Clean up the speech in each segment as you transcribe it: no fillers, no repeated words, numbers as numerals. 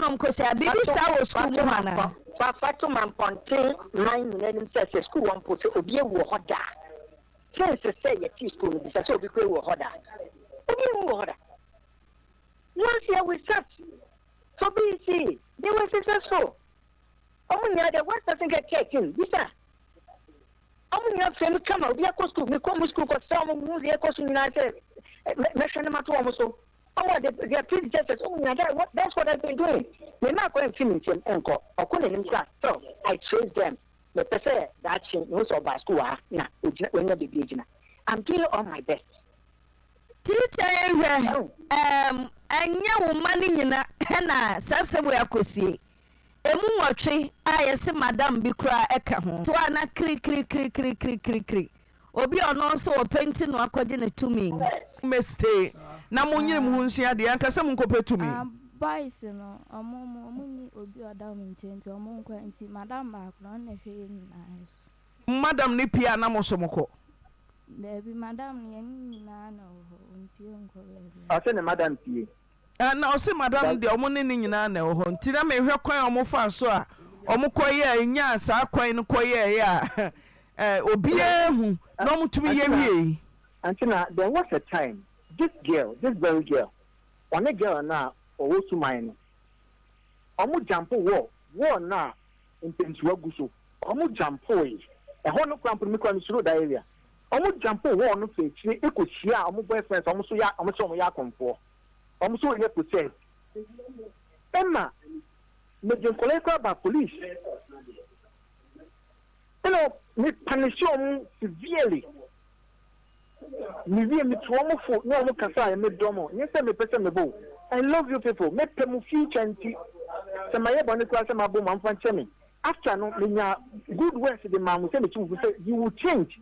na ɔmkɔhyia. Biribi saa wɔ sukuu mu hɔ anaa? Fa fa to mampɔnten man nyinaa anim sɛ sɛ sukuu wɔ mpo sɛ obi awu wɔ hɔ da a, since sɛ yɛtee sukuu no bisa sɛ obi koraa awu wɔ hɔ da a, obi anwu wɔ hɔ da. Last year we sat for BEC, they were successful. Ɔmo nyinaa the worst person get 13, bisa. Ɔmo nyinaa fɛ mu kama, obi akɔ sukuu, mekɔ ɔmo sukuu kɔsra ɔmo hu deɛ ɛkɔ so nyinaa sɛ mɛhwɛ no mato ɔmo so. Ɔmo a their predecessors, ɔmo nyinaa that's what I've been doing. Me mma akɔyɛ mfi me nsam nkɔ, ɔkɔ n'anim koraa still I trace them. Mepɛ sɛ daakye mehu sɛ ɔbaa sukuu wɔ ha na ogyina wanya baabi agyina. I'm doing all my best. Teacher yi hwɛ ɛɛm ɛnyɛ wo mma no nyina na saa asɛm wei akɔsie. Ɛmu nwɔtwe a yɛse madam bi koraa ɛka ho. To a na kirikirikirikirikiri obi a ɔno nso ɔpɛ nti na wakɔgye ne tumi. Me stay na mo nyere mo ho nsua adeɛ anka sɛ mo nkɔ pɛ tumi. Ah boys no ɔmo mo ɔmo nni obi a ɔda ɔmo nkyɛn nti ɔmo nkɔ nti madam baako no ɔno na ɛhwɛ yɛn nyinaa so. Madam no pie a na mo nso mo kɔ. Daabi madam no yɛne no nyinaa na ɛwɔ hɔ ɔmpie nkɔ baabiara. Ɔse ne madam pie. Ah na ɔse madam no deɛ ɔmo ne no nyinaa na ɛwɔ hɔ nti na mehwɛ kwan a ɔmo faa so a ɔmo kɔ yɛɛ nyaa saa kwan no kɔ yɛɛyɛ a eh obiaa hu na ɔmo tumi yɛ wiei. Aunty na there was a time this girl this very girl ɔne girl no a ɔwɔ suman no ɔmo jump wall wall no a mpɛnsuwa gu so ɔmo jumpoe ɛhɔ no koraa mpo no me koraa me suro that area ɔmo jumpo wall no fa akyire kɔ hyia ɔmo boyfriends ɔmo so yɛ ɔmo sɛ ɔmo yɛ akɔmfoɔ. Wɔn nso yɛ possessed. Ɛma mede nkwadaa yi koraa ba police. Ɛna me punish wɔn severely. Me wie me tu wɔn fo ne wɔn kasa a me dɔ mo. Nyɛ sɛ mepɛ sɛ mebɔ o. I love you people. Mepɛ mo future nti. Sɛ mayɛ bɔne koraa sɛ mabɔ mo a momfa nkyɛ me. After no menya good words de maa mo sɛ metu mo fo sɛ you will change.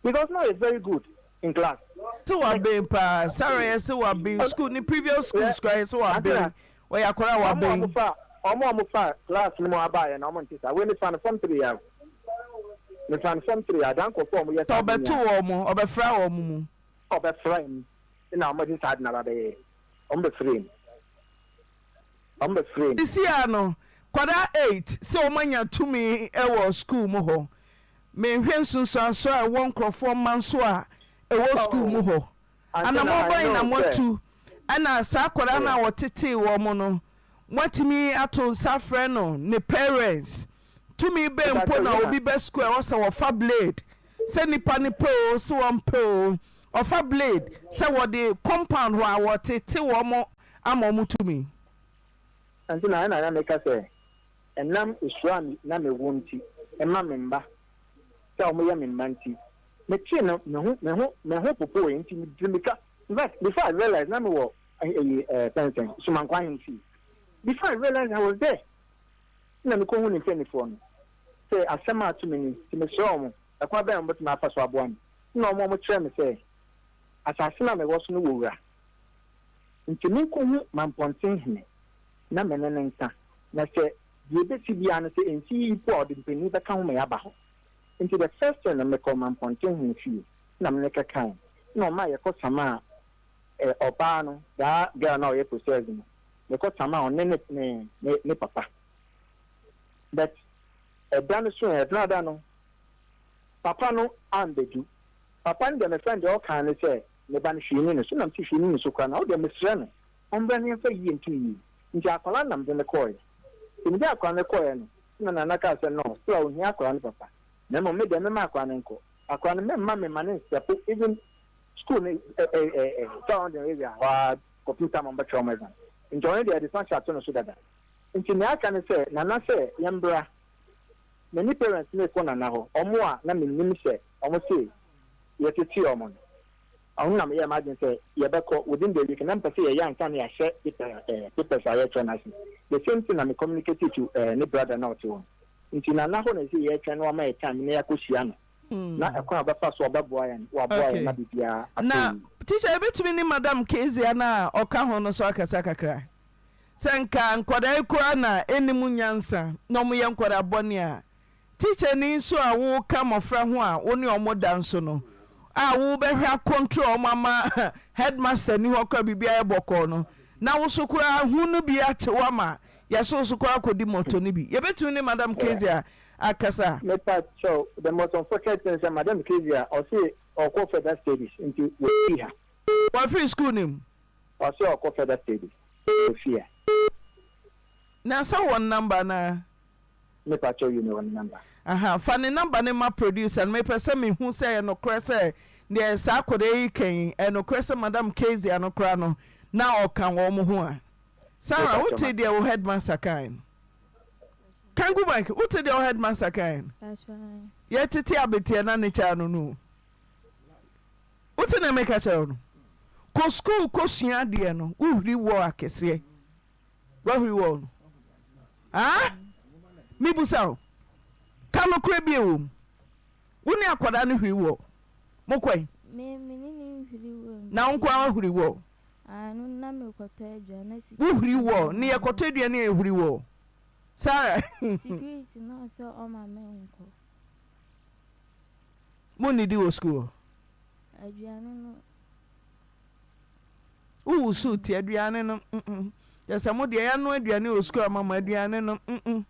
Because na ɔyɛ very good in class. Se waben paa Sarah yɛ se waben school ne previous schools koraa yɛ se waben ɔyɛ akwadaa a waben. Ɔmo a ɔmo a ɔmo fa class no mu abaayɛ no ɔmo nte saa wei me fa no form 3 a me fa no form 3 a daa nkorɔfoɔ a ɔmo yɛ saa Sɛ ɔbɛto wɔn ɔbɛfra wɔn mu. Ɔbɛfra mu na ɔmo de saa ade no aba bɛyɛ ɔmo bɛfra mu. Wɔbɛfrɛɛ me. Sisi ara no, nkwadaa eight sɛ wɔanya tumi wɔ sukuu mu hɔ. Menhwɛ nsunsuansoɔ a ɛwɔ nkorɔfoɔ mma nso a ɛwɔ sukuu mu hɔ. Anammɔn bɛn na moatu? Ɛna saa akwadaa no a wɔtetee wɔn no, moatumi ato nsa afrɛ no, ne parents? Tumi bɛn mpo na obi ba sukuu a ɛwɔ sɛ wɔfa blade sɛ nipa no pɛ oo, sɛ wɔmpɛ oo, ɔfa blade sɛ wɔde compound hɔ a wɔtete wɔn ama wɔn tumi. Ɛnti na ɛna na meka sɛ ɛnam esuro a na mewɔ nti ɛma me mma sɛ wɔn yɛ me mma nti metee no me ho me ho me ho popoe nti me diri mika in fact before I realized na mewɔ ɛyi ɛɛ fɛnsɛn Sumankwa ahemfie before I realized I was there na mekɔ hu ne mpanyinfoɔ no sɛ asɛm a ato me ni nti mesrɛ wɔn ɛkwan bɛn a wɔbɛtumi afa so aboa me na wɔn wɔn kyerɛ me sɛ asase no a mewɔ so no wɔ wura. Nti menkohu Mampɔnten hene na me ne no nka, na sɛ deɛ ɛbɛsi biara no sɛ ɛnsi yie mpo a ɔde mpanin bɛka ho ma yɛaba hɔ. Nti the first thing no mekɔɔ Mampɔnten hene fie na me ne no kɛkae na ɔmaa yɛkɔ samaa eh, ɔbaa no, that girl no a ɔyɛ possessed no, mekɔ samaa ɔne ne ne ne ne papa. But ɛda no so ɛ, ɛbenada no, papa no ambɛdu. Papa no deɛ me friend deɛ ɔkaa ne sɛ me ba no hwee nni ne so na mese hwee nni ne so koraa na wo deɛ mesrɛ no ɔmbra na yɛmfa yie nto yie nti akwadaa no na mede no kɔɔeɛ nti mede akwadaa no kɔɔeɛ no na Nana kaa sɛ no still a ɔhia akwadaa no papa na mmom me deɛ mɛma akwadaa no nkɔ akwadaa no mɛmma me ma no nstɛpo even school no ɛ ɛ ɛ ɛ surrounding area hɔ ara kɔpem time a wɔbɛtwerɛ wɔn exam nti ɔno deɛ yɛde sanction ato no so dada nti nea aka ne sɛ Nana sɛ yɛmbra Me ne parents no rekɔ Nana hɔ, wɔn a na mennim sɛ wɔn se yɛtetee wɔn no, ɔno na meyɛɛ m'adwene sɛ yɛbɛkɔ within the week, na mepɛ sɛ yɛyɛ ansa na yɛahyɛ paper eh, papers a yɛretwerɛ no ase. The same thing na me communicate to eh, ne brother na ɔte hɔ no. Nti Nana hɔ na ɛsɛ yɛretwɛn na wama yɛ time na yɛakɔhyia no, na ɛkwan a ɔbɛfa so a ɔbɛboa yɛn no, waboa yɛn na Okay. biribiara akɔ Na yie. teacher yɛbɛtumi ne Madam Kezia no a ɔka ho no nso akasa kakra? Sɛ nka nkwadaa yi koraa na ɛnni mu nyansa na wɔyɛ nkwadaa bɔne a, tikyani nso a woka mmɔfra ho a wo ne wɔn da nso no, a wobɛhwɛ akɔntrol wɔn ama headmaster nni hɔ koraa biribiara yɛ bɔkɔɔ no, na wo nso koraa hu no bi ate wo ama Yɛso so kɔ akɔdi mɔtɔ no bi. Yɛbɛtumi ne Madam Kezia akasa? Mepa kyɛw, the most unfortunate thing sɛ Madam Kezia ɔse ɔkɔ further studies nti wafiri ha. Wafiri school no mu? Ɔse ɔkɔ further studies nti wafiri ha. Na sɛ wɔ ne number anaa? Me pa kyɛw yi me wɔ ne number. Aha, fa ne number no ma producer no, mepɛ sɛ mehu sɛ ɛyɛ nokorɛ sɛ deɛ saa akwadaa yi reka yi, ɛyɛ nokorɛ sɛ Madam Kezia no koraa no na ɔka wɔn ho a. Sarah, wotee deɛ wo headmaster kaeɛ no? Kangu Mike, wotee deɛ wo headmaster kaeɛ no? Yɛtete abeteɛ na ne kyaa no no o. Wote nea meka kyerɛ wo no? Kɔ sukuu kɔsua adeɛ no, wohuri wɔ akɛseɛ. Wahuri wɔ no? Ah? Mebusa wo. Ka nokorɛ bi ɛwɔ mu. Wo ne akwadaa no huri wɔ? Mokɔe? Me me ne no nhuri wɔ. Na wo nko ara huri wɔ? Ah, no na mekɔtɔ aduane na Wo huri wɔ? Ne yɛkɔtɔ aduane a yɛhuri wɔ? Sarah. Security na ɔsɛ ɔma me nkɔ. Monnidi wɔ sukuu hɔ? Aduane no. Wowosow ti, aduane no mm Kyerɛ sɛ mo deɛ yɛanoa aduane wɔ sukuu ama mo, aduane no mm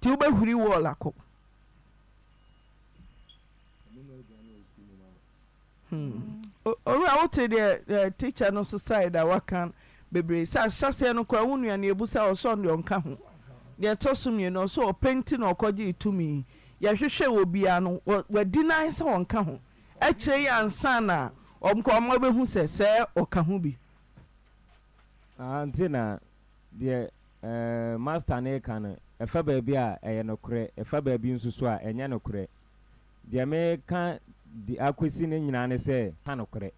Nti wobɛhuri wall akɔ. Hmm. Owura wote deɛ eh, teacher no so side a waka bebree sɛ ahyɛseɛ no koraa wo nua no yɛbu sɛ ɔsɛ ɔno deɛ ɔnka ho. Deɛ ɛtɔ so mmienu ɔsɛ ɔpɛ nti na ɔkɔgyee tumi. Yɛhwehwɛ wɔ biara no wadi nan sɛ ɔnka ho. Akyire yi ansa na wɔn kɔ wɔn abɛhu sɛ sɛɛ ɔka ho bi. Aa nti na deɛ eh, master no reka no, ɛfa baabi a ɛyɛ nokorɛ, ɛfa baabi nso so a ɛnyɛ nokorɛ. Deɛ mereka de akɔsi no nyinaa ne sɛ, ka nokorɛ.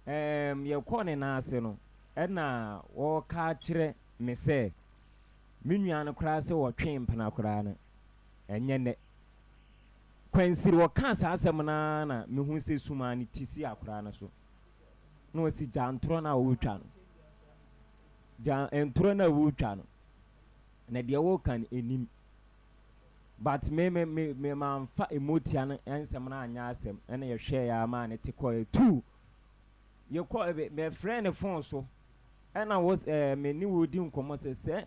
Ɛɛm, yɛkɔɔ ne nan ase no, ɛna ɔreka akyerɛ me sɛ, me nua no koraa sɛ ɔtwe mpena koraa no, ɛnyɛ nnɛ. Kwansiri, ɔkaa saa asɛm no ara na mehu sɛ sum ara ne ti si akwadaa no so. Na ɔsi gya ntorɔ no a woretwa no. Gya ntorɔ no a woretwa no. Na deɛ woreka no ɛnim. But me me me me mamfa emotia no nsɛm no anyɛ asɛm ɛna yɛhwɛɛ ara maa ne te kɔɛ tuu. Yɛkɔ mefrɛɛ ne phone so ɛna wo ɛɛ me ne wo di nkɔmmɔ sɛ sɛ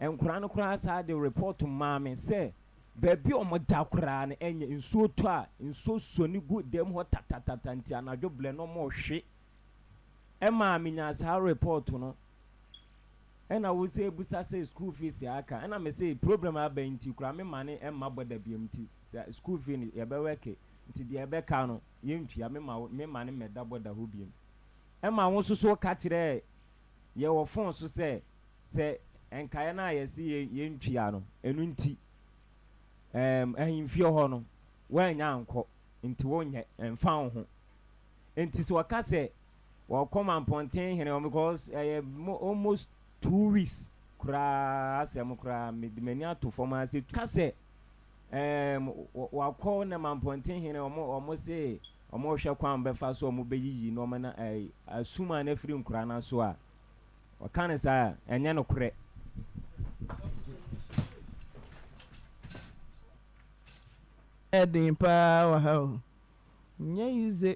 nkwadaa no koraa saa de report maa me sɛ Baabi a wɔda koraa no ɛnyɛ, nsuo tɔ a, nsuo sɔne gu dɛm hɔ tatatata nti anadwo berɛ no wɔhwe. Ɛmaa menyaa saa report no. Ɛna wo sɛ bisa sɛ school fees a aka, ɛna me se problem aba yi nti koraa me mane ɛmma bɔda biom nti sɛ school fee no yɛbɛ wɛke nti deɛ ɛbɛka no yɛntua, me ma me mane mmɛda bɔda hɔ biom. Ɛma wo nso so ka kyerɛɛ yɛ wɔ phone so sɛ Sɛ nkaeɛ no a yɛse yɛntua no, ɛno nti ɛɛm ahemfie hɔ no, woannya ankɔ, nti wonyɛ, ɛmfa wo ho. Nti sɛ wɔka sɛ wɔkɔ Mampɔnten hene hɔ, because ɛyɛ almost 2 weeks koraa asɛm koraa, mede m'ani ato fam ara sɛ ka sɛ ɛɛm wakɔ na Mampɔnten hene wɔn wɔn se wɔrehwɛ kwan a wɔbɛfa so a wɔbɛyiyi nneɛma no ɛɛ asum a no afiri nkoraa no aso a, Ɔka no saa a, ɛnyɛ nokorɛ. Ɛyɛ den paa wɔ ha o. Nyɛ yize.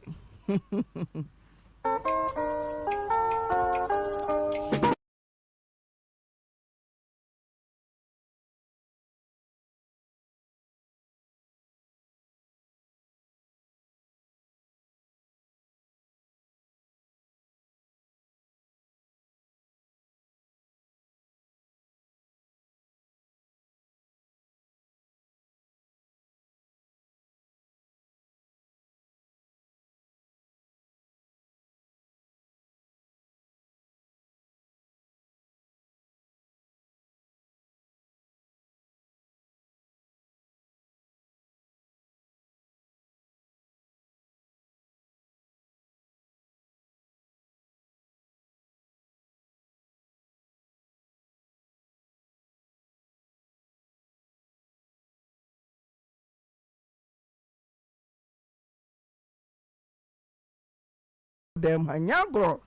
Dɛm ha nyɛ agorɔ.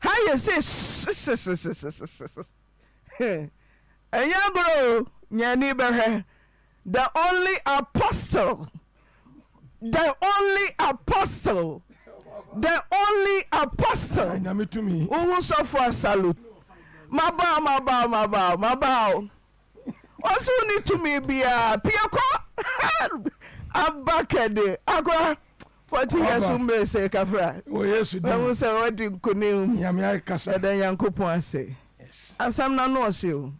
Ha yɛ se hyehyehyehyehyehye. Ɛnyɛ agorɔ o, nya ani bɛhwɛ. The only apostle, the only apostle, the only apostle. Nyame tumi. Wohu sɔfo a salute. Maba o, maba o, maba o, maba o. Ɔse wonni tumi biaa. Pie kɔ! Aba kɛde. Akora, 40 years wo mmerɛ sɛ kafra. Wɔ Yesu din mu. Mahu sɛ woadi nkonim. Nyame akasa. Yɛda Nyankopɔn ase. Asɛm no ano ɔhye o.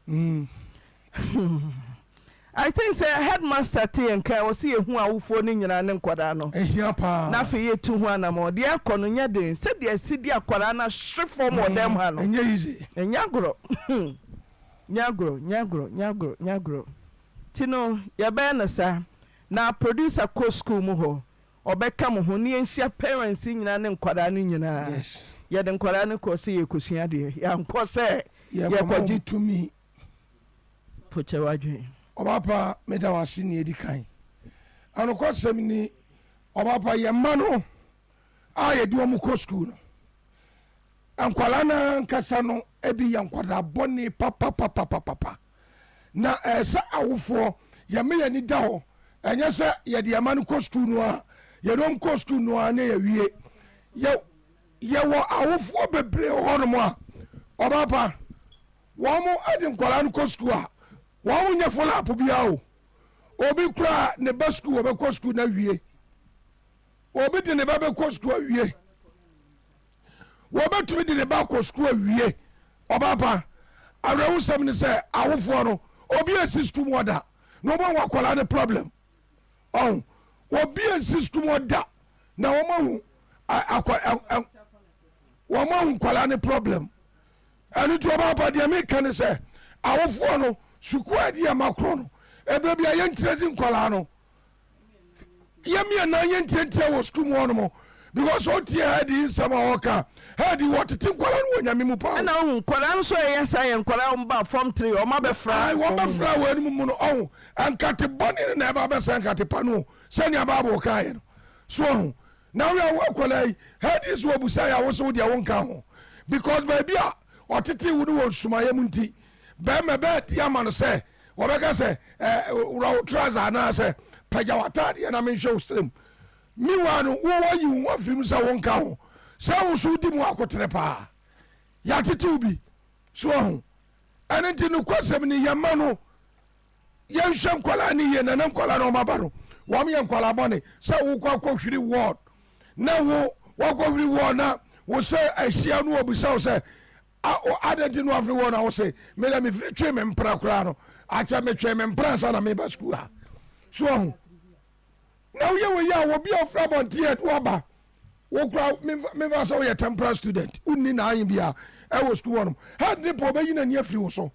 I think sɛ headmaster te yɛn nka a, ɛwɔ sɛ yɛhu awofoɔ no nyinaa ne nkwadaa no. Ɛhia paa. Na afei yɛtu ho anamɔn. Deɛ ɛrekɔ no nyɛ den. Sɛdeɛ asi de akwadaa no ahwe fam wɔ dɛm ha no. Ɛnyɛ easy. Ɛnyɛ agorɔ. Nyɛ agorɔ, nyɛ agorɔ, nyɛ agorɔ, nyɛ agorɔ. Nti no, yɛbɛyɛ no saa. Na producer kɔ school mu hɔ. Ɔbɛka mo ho ne yɛnhyia parents nyinaa ne nkwadaa no nyinaa. Yes. Yɛde nkwadaa no kɔɔ sɛ yɛrekɔsua adeɛ. Yɛankɔ sɛ Yɛrekɔma wɔn yɛrekɔgye tumi. Fo kyɛ w'adwene. Ɔbapa meda wo ase nea edi kan. Anokwasɛm ni, ɔbapa yɛn mma no a yɛde wɔn kɔ sukuu no, nkwadaa no ankasa no bi yɛ nkwadaa bɔne papapapapapa. Na ɛyɛ sɛ awofoɔ yɛma yɛn ani da hɔ, ɛnyɛ sɛ yɛde yɛn mma no kɔ sukuu no a, yɛde wɔn kɔ sukuu no a na yɛwie. Yɛ yɛwɔ awofoɔ bebree wɔ hɔnom a, ɔbapa Wɔn de nkwadaa no kɔ sukuu a, wɔn nyɛ follow up biara o. Obi koraa ne ba sukuu wɔbɛkɔ sukuu na wie. Obi de ne ba bɛkɔ sukuu awie. Wɔbɛtumi de ne ba akɔ sukuu awie. Ɔbaapa, awerɛhosɛm ne sɛ awofoɔ no obi ansi sukuu mu ɔda na wɔn ahu akwadaa no problem. Ɔho obi ansi sukuu mu ɔda na wɔn ahu akwa wɔn ahu nkwadaa no problem. Ɛno nti ɔbaapa deɛ meka ne sɛ awofoɔ no sukuu a ɛde yɛn ma korɔ no ɛberɛ bi a yɛntirasi nkwadaa no yɛmmiɛnna yɛntiantia wɔ sukuu mu hɔnom because ɔtie head yi nsɛm a ɔka head yi wɔtete nkwadaa no wɔ nyame mu paa Ɛna wohu nkwadaa nso a ɛyɛ saa yɛ nkwadaa a wɔn ba form 3 wɔn abɛfra Ae wɔn bɛfra wɔn anim mu no ɔho nkate bɔne no na ɛba bɛsɛ nkate pa no sɛnea Bible kaeɛ no so ɔho Na wo a wo akwadaa yi Hades wɔ busa yɛ a wo se wo deɛ wo nka ho because baabi a ɔtetee wo no wɔ nsumaeɛ mu nti bɛrima bɛɛ di ama no sɛ wɔbɛka sɛ eh, wura wo trouser anaasɛ pagya w'ataadeɛ na menhwɛ wo srem meanwhile no wo wayi wo ho afiri mu sɛ wo nka ho sɛ wo so wodi mu akotene paa yɛatete wo bi so ahu ɛno nti nokwasɛm ni yɛma no Yɛnhwɛ nkwadaa no yie na na nkwadaa no wɔn aba no wɔn yɛ nkwadaa bɔne sɛ wokɔ akɔhwiri ward na wo wakɔhwiri ward na wo sɛ ahyia no wɔbisa wo sɛ adɛn nti no afiri ward na wo se me dɛ mefiri twe me mpra koraa no akyɛ metwe me mpra nsa na meba sukuu ha so ahu na woyɛ wɔ yi a obi a ɔfiri abɔnten yɛ de waba wo kora memfa sɛ woyɛ temporary student wonni naaye bi a ɛwɔ sukuu hɔ nom head ne pɔ ɔbɛyi n'ani afiri wo so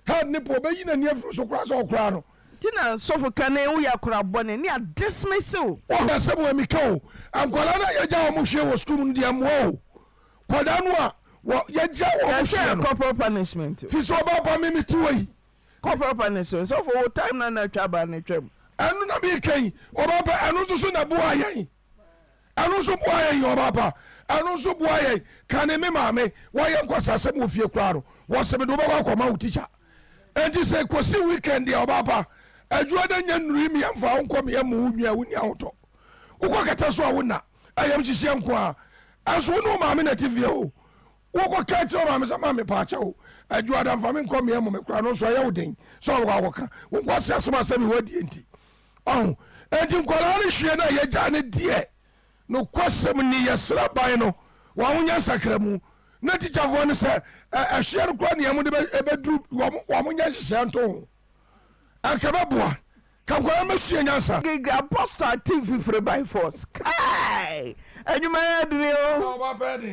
Head ne po ɔbɛyi n'ani afiri so koraa sɛ ɔkoraa no. Nti na sɔfo ka ne woyɛ akora bɔne ne a dismiss wo. Wohwɛ asɛm wei meka o, nkwadaa no a yɛgya wɔn hwie wɔ sukuu mu no deɛ mmoa o. Nkwadaa no a wɔ yɛgya wɔn hwie no. Corporal punishment o. Fi sɛ ɔba ba me mete hɔ yi. Corporal punishment sɔfo wo time na na atwa aba no twam. Ɛno na meka yi ɔba ba ɛno nso so na ɛboa yɛn. Ɛno nso boa yɛn ɔba pa. Ɛno nso boa yɛn. Kane me maame wayɛ nkwasasɛm wɔ fie koraa no, wɔse mede wobɛkɔ akɔma wo tikya. Enti sɛ ɛkɔsi weekend deɛ ɔba pa, adwuma no nya nnurui me yɛmfa wo nkɔ me yɛmmo wo nwi a wonni ahotɔ. Wokɔ kɛtɛ so a wonna, ayamhyehyeɛ nko ara. Ɛnso wo ne wo maame na ɛte fie o. Wokɔ ka kyerɛ wo maame sɛ maame paakyɛw o, adwuma da mfa me nkɔ me yɛmmo me koraa no nso ɛyɛ wo den sɛ wobɛkɔ akɔka. Wo nkwaseasɛm a sɛbe woadie nti. Ɔho? Enti nkwadaa no hwie no a yɛgyaa no deɛ, nokwasɛm ni, yɛsrɛ aban no wɔn nyɛ nsakramu na tikyafoɔ no sɛ ɛhyeɛ no koraa nea wɔde bɛduru wɔn wɔn nyɛ nhyehyɛɛ nto ho. Anka ɛbɛboa. Ka nkwadaa no bɛsua nyansa. Gig apostle ate mfifire by force kai adwuma yɛ dene o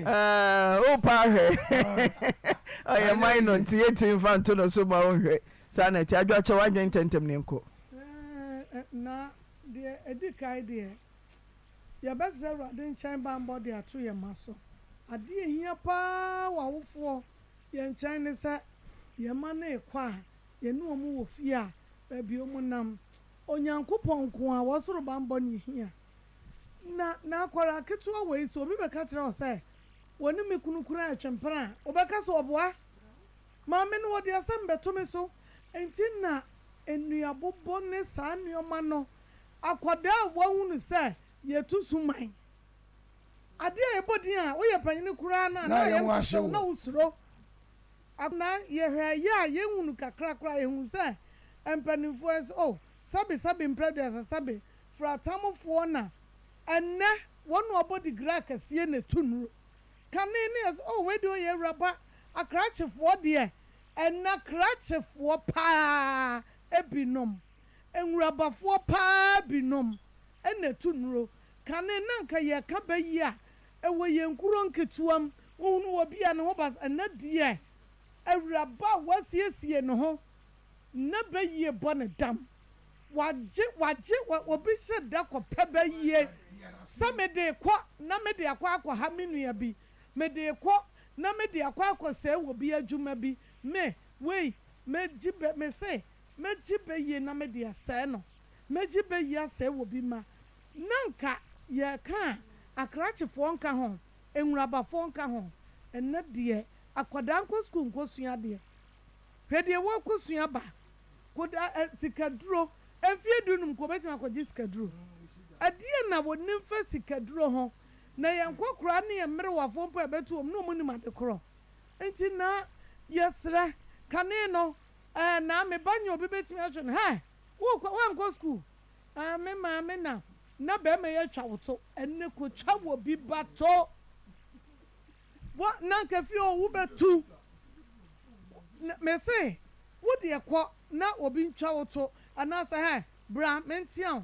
ɛɛ o pa ahwɛ ɔyɛ minor nti yɛntumi mfa nto no so ma ɔnhwɛ saa na ɛte adwo akyɛ w'adwene ntɛntɛm ne nkɔ. Na deɛ ɛdi kan deɛ, yɛbɛsrɛ Awurade nkyɛn banbɔ de ato yɛn mma so. Adeɛ a ɛhia pa ara wɔ awofoɔ yɛn nkyɛn ne sɛ, yɛn mma no rekɔ a, yɛne wɔn wɔ fie a, baabi a wɔnam, Onyankopɔn nko ara, wɔ soro banbɔ na ɛhia. Na, na akwadaa ketewa wei, sɛ obi bɛka kyerɛ wo sɛ, wɔne me kunu koraa retwe mpena a, wobɛka sɛ ɔboa? Maame no, wɔde asɛm bɛto me so. Enti na nnuabobɔ ne saa nneɛma no, akwadaa a wahunu sɛ yɛtu suman. Adeɛ a ɛbɔ din a woyɛ panyin koraa no a na ayam hyehye wo na wosuro. Na yɛhwɛ yɛ a yɛhunu kakra koraa yɛhu sɛ mpanimfoɔ yɛ sɛ oh sɛbe sɛbe mprɛduasa sɛbe fratamfoɔ na ɛnnɛ wɔn na wɔbɔ digra akɛseɛ na ɛtu nnuro. Kane no yɛ sɛ oh wei deɛ ɔyɛ awuraba akrakyefoɔ deɛ ɛnnɛ akrakyefoɔ paa binom, nwurabafoɔ paa binom na ɛtu nnuro. Kane na anka yɛka bɛ yi a ɛwɔ yɛn nkuro nketewa mu, wohunu obi a ne ho basa, ɛnnɛ deɛ awuraba a wasiesie ne ho na bɛ yie bɔ ne dam. Wagye, wagye, obi hyɛ da kɔpɛ bɛ yie sɛ mede rekɔ na mede akɔ akɔha me nua bi, mede rekɔ na mede akɔ akɔsɛe obi adwuma bi, me, wei, mɛgye bɛ, mese mɛgye bɛ yie na mede asɛe no, mɛgye bɛ yie asɛe obi mma. Na nka yɛreka a, akrakyefoɔ nka ho, nwurabafoɔ nka ho. Ɛnnɛ deɛ, akwadaa nkɔ sukuu nkɔsua adeɛ. Hwɛ deɛ wɔrekɔsua ba. Koda ɛ, sikaduro. Mfeɛ dunum nka ɔbɛtumi akɔgye sikaduro. Ɛdeɛn na wɔnim fa sikaduro ho? Na yɛn nkɔkoraa ne yɛn mmerewafoɔ mpo a yɛbɛto wɔn, na wɔnim ade korɔ. Nti na yɛsrɛ, kane no, ɛɛ, na me ba nyɛ obi bɛtumi ahwɛ no, hɛ, wokɔ, woankɔ sukuu? Ah me maame na na bɛrima yi atwa wo to ɛnɛ kotwa wɔ bi ba to wɔ na nka fie o wobɛtu me se wo deɛ kɔ na obi ntwa wo to anaasɛ hɛ bra mentea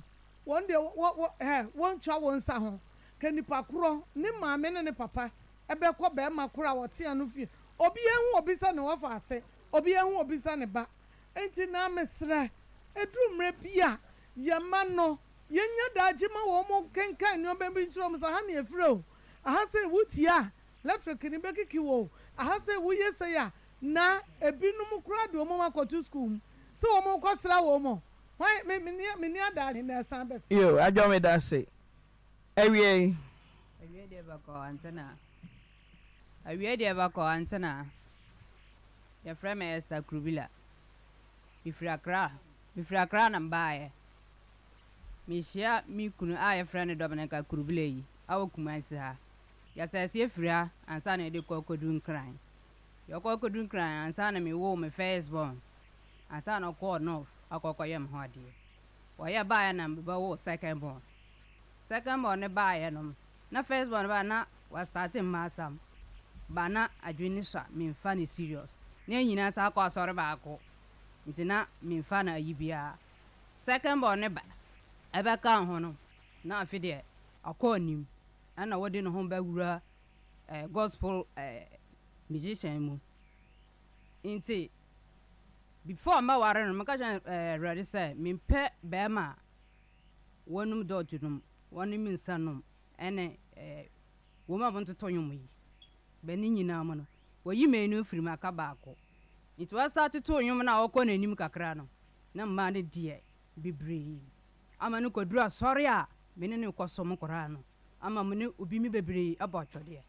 wo wɔn deɛ wɔ wɔ hɛ wɔntwa wo nsa ho ka nipa korɔ ne maame ne ne papa ɛbɛkɔ bɛrima korɔ a wɔtea no fie obi ehu obi sɛ ne wɔfa ase obi ehu obi sɛ ne ba Enti na mesrɛ, ɛduru mmerɛ bi a, yɛn mma no, yɛnya daakye ma wɔn kenkan nneɛma bi nkyerɛ wɔn sɛ, aha na yɛfiri o, aha sei wotie a, lɛtrek no bɛkiki wo o, aha sei woyɛ sei a, na ebinom koraa de wɔn akɔto sukuu mu sɛ wɔrekɔsra wɔn. Hwan, me, menni, menni adaagye na ɛsan ba fie. Yo, Adwo medase. Awiei. Awiei deɛ bɛkɔ antena. Awiei deɛ bɛkɔ antena. Yɛfrɛ me Esther Krubila. Mefiri Accra. Mefiri Accra na mebaeɛ. Mehyia me kunu a yɛfrɛ no Dominica Krubila yi wɔ Kumasi ha. Yɛsɛɛseɛ firi ha ansa na yɛde kɔ akɔdu Nkran. Yɛkɔ akɔdu Nkran ansa na mewoo me first born ansa na ɔkɔɔ North akɔ akɔyɛ me ho adeɛ. Ɔyɛ baeɛ na mebɛwoo second born. Second born no baeɛ no, na first born no baeɛ na wa starte mmaasam ba na adwene no sua menfa no serious na yɛn nyinaa san kɔ asɔre baako nti na menfa no ayi biara. Second born no ba ɛbɛkaa ho no na afe deɛ akɔ anim ɛna wɔde ne ho bɛwura eh, gospel eh, musician mu nti before mɛware no meka kyerɛ eh, Awurade sɛ mempɛ bɛrima a wɔnom dɔɔto nom, wɔnom nsa nom, ɛne wɔn a wɔntoto nnwom yi. Bɛ ne nyinaa mu no, wɔyi mmienu firi mu aka baako. Nti wɔastate too nnwom no a ɔkɔ n'anim kakra no, na mmaa no deɛ bebree. Ama no kɔduru asɔre a me ne no kɔsom koraa no, ama me ne obi me bebree abɔ atwɔdeɛ.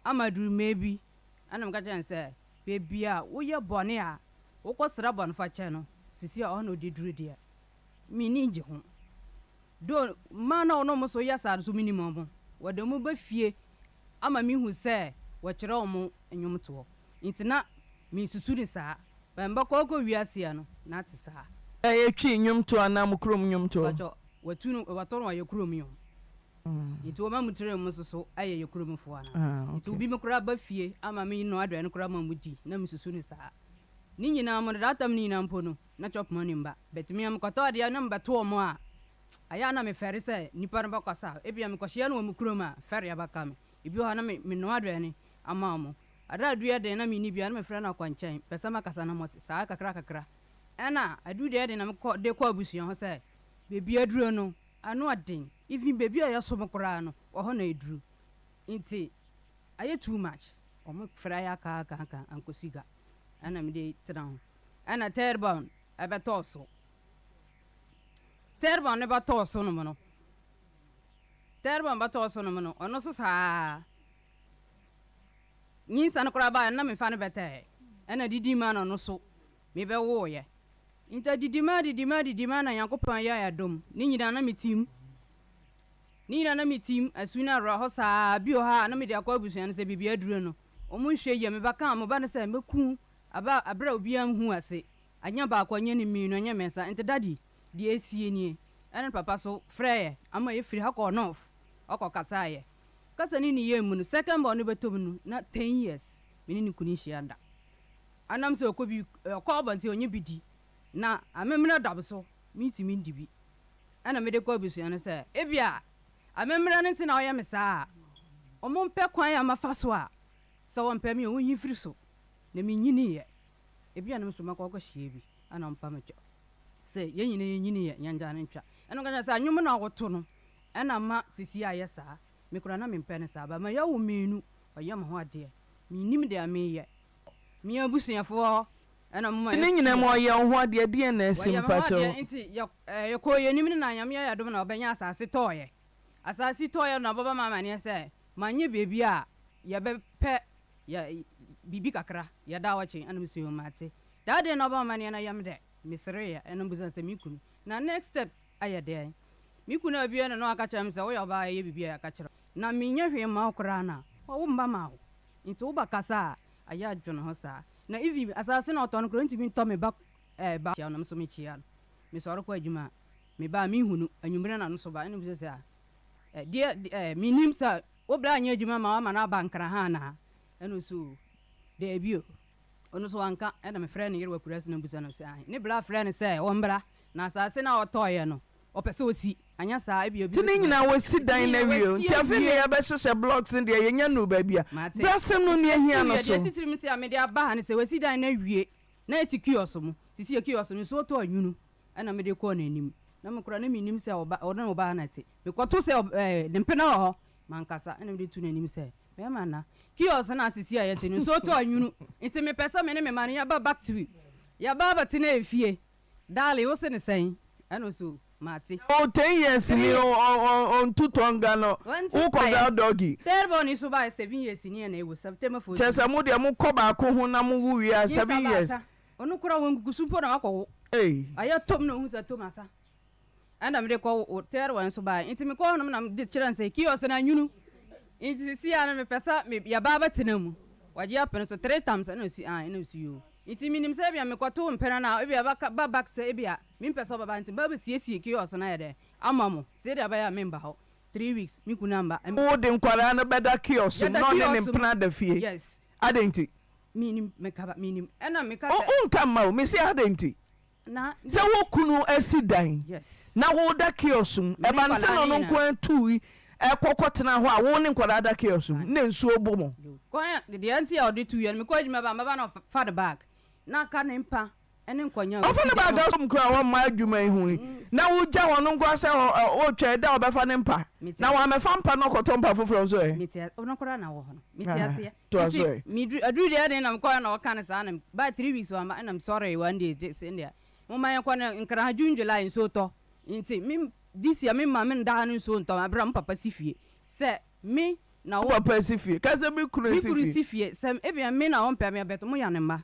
Ama aduru mmerɛ bi, ɛna meka kyerɛɛ no sɛ, baabi a woyɛ bɔne a wokɔsrɛ bɔnefakyɛ no, sisi a ɔhɔ na ɔde duru deɛ, M'ani gye ho. Though mmaa no a wɔne wɔn so yɛ saa no nso menim wɔn. Wɔde wɔn ba fie ama mehu sɛ wɔkyerɛ wɔn nnwomtoɔ. Nti na mensusu no saa. But mebɛkɔ akɔ wiase no, na ate saa. Ɛyɛ Twi nnwomtoɔ anaa mo kurom nnwomtoɔ? Mpakyɛ, wɔtu no, wɔatɔ no wɔ yɛn kurom yi o. Nti wɔma mo tiri mu nso so yɛ yɛn kuromfoɔ anaa? Nti obi me koraa ba fie ama me noa aduane koraa ma wɔdi, na mesusu no saa. Ne nyinaa mu no, that time no nyinaa mpo no, na chop money mba but me a mekɔtɔ adeɛ na mebɛto wɔn a, ayɛ a na mefɛre sɛ nipa no bɛkasa. Ebia mekɔhyia no wɔ me kurom a, fɛre abɛka me. Ebi wɔ hɔ a na me menoa aduane ama wɔn. Adeɛ a adu yɛ den na menni bi a, na mefrɛ no akɔ nkyɛn, pɛ sɛ mɛkasa na mote. Saa kakra kakra. Ɛna adu deɛ den na mekɔ de kɔ abusua hɔ sɛ baabi aduro no, ano ɔden. Even baabi a yɛsom koraa no, wɔ hɔ na aduru. Nti ayɛ too much. Wɔfrɛ ayɛ aka aka aka ankɔsi ga. Ɛna mede tena ho. Ɛna third born ɛbɛtɔɔ so. Third born no bɛtɔɔ so nom no, third born bɛtɔɔ so nom no, ɔno nso saa. Nyinsa no koraa baeɛ no na mefa no bɛtɛɛ. Ɛna didi ma no ɔno so mebɛwooyɛ. Nti adidi ma adidi ma adidi ma na Nyankopɔn ayɛ adom. Ne nyinaa na metim. Ne nyinaa na metim. Asu no awerɛhɔ saa. Bi wɔ hɔ a na mede akɔ abusua no sɛ biribi aduro no. Wɔn nhwɛ yie. Me ba kaa mo ba no sɛ mɛku aba aberɛ a obiara nhu ase. Anyɛ baako, anyɛ ne mmienu, anyɛ mmiɛnsa. Nti daddy, deɛ ɛresie nie. Ɛna ne papa so frɛɛ ama yɛfiri ha kɔɔ North ɔkɔ kasaeɛ. Kasa ne ne yam mu no, second born no bɛtɔ mu no, na ten years me ne ne kunu nhyia da. Anam sɛ ɔkɔ bi, ɔkɔ abɔnten ɔnyɛ bi di. Na amemmerɛ da so, mentumi ndi bi. Ɛna mede kɔ abusua no sɛ, ebia amemmerɛ no nti na ɔyɛ me saa a, wɔmpɛ kwan a mafa so a, sɛ wɔmpɛ me a, wɔnyi mfiri so. Na menyiniiɛ. Ebia na me nso mɛkɔ akɔhyia bi, ɛna ɔmpa me kyɛw sɛ yɛn nyinaa yɛnyiniiɛ, yɛngyaa no ntwa. Ɛna ɔka kyerɛ me sɛ, anwom no a woto no, ɛna ama seesei ayɛ saa. Me koraa na mempɛ no saa, but mayɛ wo mmienu, ɔyɛ me ho adeɛ. Mennim deɛ meyɛ. Me abusuafoɔ ɛna moma Ne nyinaa mu ɔyɛ wo ho adeɛ, deɛn na asi Wɔyɛ me ho mpakyɛw? adeɛ nti yɛ yɛkɔɔ yɛn anim no na Nyame ayɛ adom na ɔbɛnya asase tɔɔeɛ. Asase tɔɔeɛ no na ɔbɛba me amaneɛ sɛ manyɛ baabi a yɛbɛpɛ yɛ biribi kakra yɛ daawɔkye ɛna mese yoo mate. That day na ɔbɛma me amaneɛ no yɛ me dɛ, mesereeɛ ɛna mebusa no sɛ me kunu na next step ayɛ dɛn? Me kunu abue no na waka kyerɛ me sɛ woyɛ ɔbaa a yɛyɛ biribi a yɛka kyerɛ wo na menyɛ hwee mma wo koraa no a wo mma ma wo nti wo ba kasa a ayɛ adwene ho saa na even asase na ɔtɔ no koraa ɔntumi ntɔ me ba eh ba kyia no me nso mekyia no mesɔre kɔ adwuma a me ba a menhu no anwummere na no so ba ɛna mebisa sɛ eh deɛ eh menim sɛ wo bra anyɛ adwuma ma wama no aba nkra ha anaa ɛna ɔsɛ o daabi o Ɔno nso wanka. Ɛnna mefrɛɛ ne yere wɔ akuraase na mebisa no sɛ, Ahe? Ne bra frɛɛ no sɛ ɔmmra, na asase no a ɔtɔeɛ no, ɔpɛ sɛ ɔsi. Anyɛ saa a, ebia obi Nti ne bɛtumi nyinaa aba. wɔasi Nti ne dan no nyinaa awie o. wɔasi Nti afei awie. deɛ yɛbɛhyehyɛ blocks no deɛ yɛnnya nnuru baabi a. Mate. Brasɛm no Nti nea wɔasi ɛhia no wie. Deɛ so. titiriw nti a mede aba ha ne sɛ, wɔasi dan no awie, na ɛte kiosk mu. Seesei kiosk no, nsuo tɔ a nwunu. Ɛnna mede kɔɔ n'anim. Na me koraa, na minnim sɛ ɔba, ɔne ɔbaa na ɛte. Mekɔtoo sɛ ɔb, ɛɛ, ne mpena wɔ hɔ. Mankasa, ɛnna mede too n'anim sɛ, Bɛrima nna. Kiosk no a seesei a yɛte no, nsuo tɔ a nwunu. Nti mepɛ sɛ me ne me mma no yɛba back to yɛba abɛtena efie. Darling, wo se no sɛn? Ɛnna ɔse, O, mate. O, ten years ni o, o, o, ɔntu tɔnga no, Wantu wokɔ baeɛ. gal doggy. Third born yi nso baeɛ seven years ni na ɛwɔ September 14. Kyerɛ sɛ mo deɛ mokɔ baako ho na mowo wie a, Nyinsɛn seven years. baasa. Ɔno koraa wɔ nkukusu mpo na wakɔ wo. Ei. Ayɛ tom na ohu sɛ tom asa. Ɛna mede kɔ wo third one nso baeɛ. Nti mekɔɔ hɔnom na mede kyerɛ no sɛ kiosk no anwunu. Nti seesei ara no mepɛ sɛ me yɛba abɛtena mu. Wagye apene so three times ɛna ɔsi ae ɛna ɔsi yoo. Nti menim sɛ ebia mekɔtoo mpena no a ebia ɛbɛka ba back sɛ ebia mempɛ sɛ ɔbɛba nti mɛba abɛsiesie kiosk no ayɛ dɛn ama mo sɛdeɛ ɛbɛyɛ a memba hɔ three weeks me kunu amba. Wode nkwadaa no bɛda kiosk mu Yɛda na ɔne ne kiosk mu. mpena da fie? Yes. Adɛn nti? Mennim, meka ba, mennim. Ɛna meka O, sɛ. wonka mma o, mese adɛn nti? Na. Sɛ wo kunu asi dan Yes. na woda kiosk mu, Me ne ɛba no sɛ nkwadaa na no ɔno nyinaa. nko ara tui kɔ kɔtena hɔ a, wo ne nkwadaa da kiosk mu na nsuo bo mo. Yo, kwan a, deɛ nti a ɔde tuiɛ no, mekɔ adwuma ba a, mɛba na ɔfa ne bag, na aka ne mpa ne nkɔnya a Ɔfa ɔsi ne dan bag no. asom koraa a ɔmma adwuma yi ho yi, na wogya ɔno nko ara sɛ ɔ, ɔ, ɔretwɛn da a ɔbɛfa ne mpa, Mete na aseɛ. wammɛfa mpa na ɔkɔtɔ mpa foforɔ nso ɛ? Mete a, ɔno koraa na ɔwɔ hɔ no. Mete Aha, aseɛ. toa so Nti, ɛ. meduru, aduru deɛ ɛden na mekɔɛ na ɔka no saa na baa three weeks wamma ɛna mesɔree one day gye sɛ ndeɛ momma yɛnkɔ no Nkran ha June July nsuo tɔ nti me this year me mma me nda ha no nsuo ntɔ ma berɛ a me papa si fie sɛ me na Wo wo papa si fie? Ka sɛ me kunu me si kunu fie. si fie sɛ ebia me na ɔmpɛ me a but moyɛ ne mma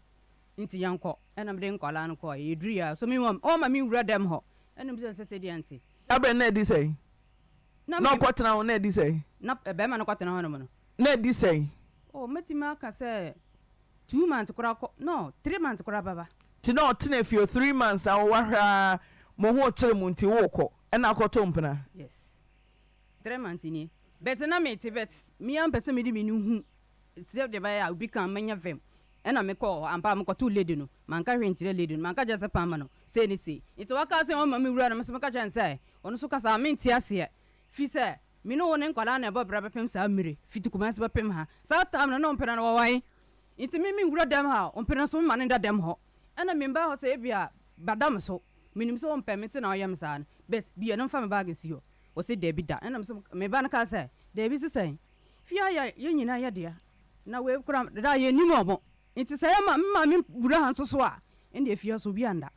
nti yɛnkɔ ɛna mede nkwadaa no kɔɔɛ yɛduruiɛ a so me ɔmma me nwura dɛm hɔ ɛna mebisa no sɛ sɛdeɛ nti. Dabrɛ na adi sɛn? Na Na me. ɔkɔtena hɔ na adi sɛn? Na bɛrima no kɔtena hɔnom no. Na adi sɛn? Oh, mɛtumi aka sɛ two months koraa kɔ, no, three months koraa bɛba. Nti na ɔtena fie three months a wahwɛ ara mo ho rekyere mo nti worekɔ ɛna akɔto mpena? Yes, three months nie. But na mete but me ara mpɛ sɛ mede m'ani hu sɛdeɛ ɛbɛyɛ a obi ka a mɛnya vim. Ɛna mekɔɔ hɔ, ampa ara mekɔtoo lady no, manka hwee nkyerɛ lady no, manka kyerɛ sɛ pam no sei ne sei. Nti waka sɛ ɔmma me wura no, me nso meka kyerɛɛ no sɛ ɔno nso kasa a mente aseɛ, firi sɛ me ne wo ne nkwadaa na ɛbɔ bra bɛpem saa mmire, fiti Kumasi bɛpem ha. Saa time no na ɔmpene no wɔwɔ he? Nti me menwura dɛm ha, ɔmpene nso memma no nda dɛm hɔ. Ɛna membaa hɔ sɛ ebia bada me so, menim sɛ ɔmpɛ me nti na ɔyɛ me saa no, but bia no mfa me bag nsi hɔ. Ɔse dabi da. Ɛna me nso me ba no kaa sɛ dabi sesɛn, fie ha yɛ yɛn nyinaa yɛ dea. Na wei koraa deda yɛnnim wɔn nti sɛ yɛma me maame wura ha nso so a ɛnde efie hɔ so obi anda.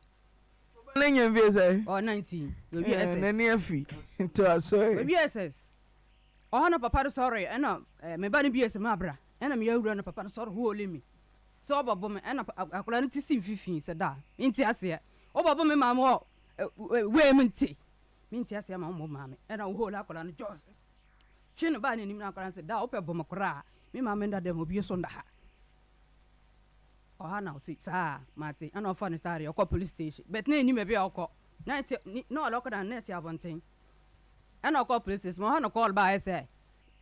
Wo ba no anya mfie sɛn? Ɔwɔ 19 wawie Eh, SS. n'ani afi. Toa so ɛ. Wawie SS. Ɔhɔ na papa no sɔre ɛna eh, me ba no bie sɛ mabra ɛna meyɛ awura no papa no sɔre holy me sɛ ɔbɛbo me ɛna akwadaa no ti si mfifii sɛ da mente aseɛ wobɛbo me maame wɔ eh, wei mu nte mente aseɛ ma wommɔ maame ɛna wo holy akwadaa no jɔs Twe no baa n'anim na akwadaa no se, Daa wopɛ bɔ me koraa a, me maame nda dɛm, obi nso nda ha. Ɔha na ɔse saa mate ɛna ɔfa ne taare ɔkɔ police station but na ɛnim baabi a ɔkɔ na ɛte na ɔlɔkɔ da na ɛte abɔnten ɛna ɔkɔ police station ɔha na call baayɛ sɛ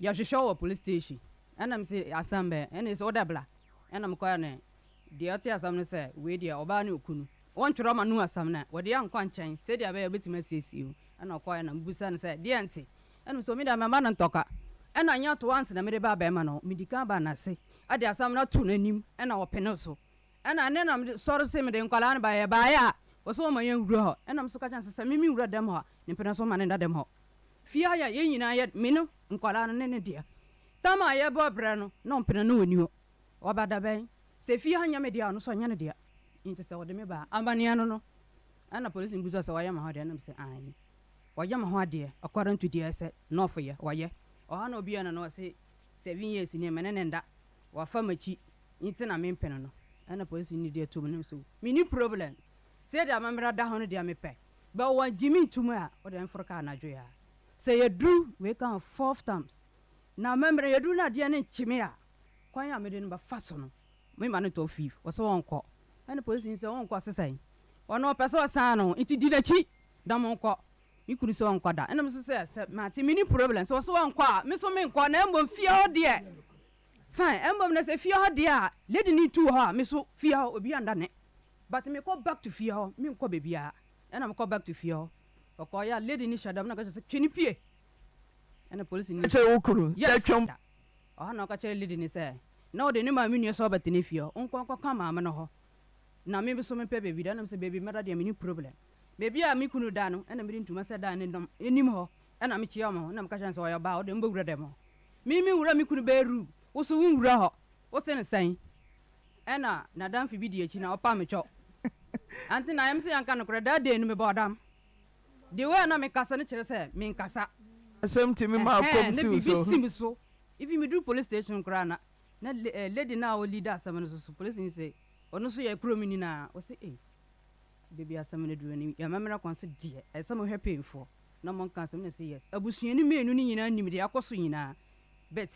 yɛhwehwɛ wɔ police station ɛna mese asɛm bɛn ɛna ɛsɛ wodɛ bla ɛna mekɔɛ ne deɛ ɔte asɛm no sɛ wei deɛ ɔbaa ne okunu wɔntwerɛ ma no asɛm no wɔde yɛ nkɔ nkyɛn sɛdeɛ ɛbɛyɛ ɔbɛtumi asiesie o ɛna ɔkɔɛ na mebusa no sɛ deɛ nte ɛna mesɛ ɔmi deɛ mɛma no ntɔka ɛna nyɛ to ansa na mede ba bɛrima no medi kan ba n'ase de asɛm no ato n'anim ɛna ɔpene so ɛna ɛnɛ na mede sɔre se mede nkwadaa no baeɛ baeɛ a wɔsɛ wɔma yɛn wura hɔ ɛna me so ka kyerɛ sɛ sɛ me me wura dɛm hɔ a ne mpene so ma ne nda dɛm hɔ fie ha yɛ yɛn nyinaa yɛ me no nkwadaa no ne ne deɛ tam a yɛbɔ brɛ no na ɔmpene no wɔ ni hɔ ɔba da bɛn sɛ fie ha nyɛ me deɛ a ɔno so ɔnyɛ ne deɛ nti sɛ ɔde me ba amaneɛ no no ɛna polisi no bisa sɛ wɔyɛ ma hɔ deɛ ɛna me sɛ aane wɔyɛ ma ho adeɛ according to deɛ ɛsɛ nɔɔfo yɛ wɔyɛ ɔha na obi yɛ no no ɔse 7 years nie me ne no nda wafa makyi nti na me mpene no ɛna polisi no deɛ tom no so me ni problem sɛ deɛ amammerɛ da ho no deɛ mepɛ bɛ wɔn gye me ntum a wɔde mforo kaa anadwo ya sɛ yɛduru wei ka ho fourth times na amammerɛ yɛduru no adeɛ no nkye me a kwan a mede no bɛfa so no me ma no tɔ fii wɔsɛ wɔnkɔ ɛna polisi no sɛ wɔnkɔ sesɛn ɔno ɔpɛ sɛ ɔsan no nti di n'akyi da mo nkɔ Me kunu sɛ ɔnkɔ da ɛna me nso sɛ sɛ mate menni problem sɛ ɔsɛ ɔnkɔ a me nso menkɔ na mmom fie hɔ deɛ fine mmom na sɛ fie hɔ deɛ a lady ne tu wɔ hɔ a me so fie hɔ obi anda ne but mekɔ back to fie hɔ menkɔ baabiara ɛna mekɔ back to fie hɔ ɔkɔ yɛ a lady ne hyɛ dam na ɔka kyerɛ sɛ twe ne pie ɛna polisi ne kyerɛ wo kunu sɛ yes twɛm ɔhɔ na ɔka kyerɛ lady ne sɛ na ɔde ne maame nua sɛ ɔbɛtena fie hɔ nkɔ nkɔka maame no hɔ na me nso mepɛ baabi da ɛna mesɛ baabi mɛda deɛ menni problem Baabi a me kunu da no, ɛna mede ntoma sɛ dan ne dɔm anim hɔ, ɛna mekyea wɔn, ɛna meka kyerɛ no sɛ ɔyɛ ɔbaa, ɔde mbɛwura dɛm hɔ. Me me wura me kunu bɛɛru, wo so wo nwura hɔ, wo se no sɛn? Ɛna n'adamfo bi di akyi na ɔpa me kyɛw. Ante na ayɛm sɛ yɛnka nokorɛ, that day no mebɔɔ dam. The way a na mekasa no kyerɛ sɛ menkasa. Asɛm tumi ma Ɛhɛn, akɔm na si wo biribi so. si me so. Even meduru police station koraa na, na lady no a ɔlead asɛm no so so, police ni se, ɔno nso yɛ kurom ni na, ɔse ei. Da bi asɛm no duru no, yɛn amammerɛ kwan so deɛ, ɛsɛ sɛ mohwɛ panyinfoɔ na monka asɛm no. Sɛ yes, abusua no mmienu no nyinaa nim deɛ akɔ so nyinaa, but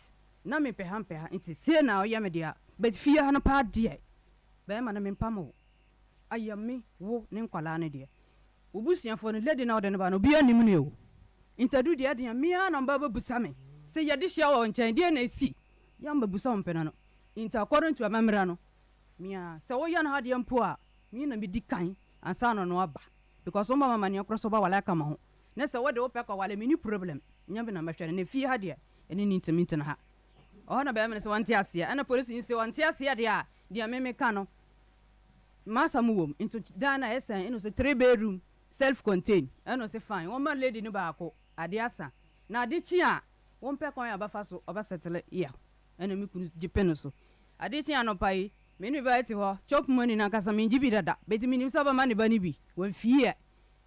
na mepɛ ha mpɛ ha, nti sei na ɔyɛ me deɛ, but fie ha no paa deɛ, bɛrima no mempam wo, ayɛ me, wo ne nkwadaa no deɛ. Wo busuafoɔ no, lady no a wode no ba no, obiara nnim no o. Nti aduru deɛ ɛden a, me ara na wɔba bɛbusa me sɛ yɛde hyia wɔ wo nkyɛn, deɛn na asi? Yɛ a mɛbusa wo mpena no. Nti according to amammerɛ no, Me a, sɛ woyɛ no ha deɛ mpo a, me na medi kan ansa na ɔno aba because woma me amaneɛ korɔ sɛ wobɛwale aka me ho ne sɛ wode wopɛ kɔwale menni problem nyɛ me na mɛhwɛ no na fie ha deɛ ɛne ne ntumi ntena ha. Ɔhɔ na bɛrima no sɛ ɔnte aseɛ ɛna polisi no sɛ ɔnte aseɛ deɛ a deɛ me meka no m'asɛm wɔ mu nti dan no a ɛsɛn ɛna ɔsɛ three bedroom self contain ɛna ɔsɛ fine wɔma lady no baako adeɛ asa na ade kye a wɔmpɛ kwan a ɔbɛfa so ɔbɛsɛtele yɛ ɛna me kunu gye pene so Ade kyee anɔpa yi, me ne me ba te hɔ, chop money no ankasa mengye bi dada, but menim sɛ ɔbɛma ne ba no bi, wamfii ɛ.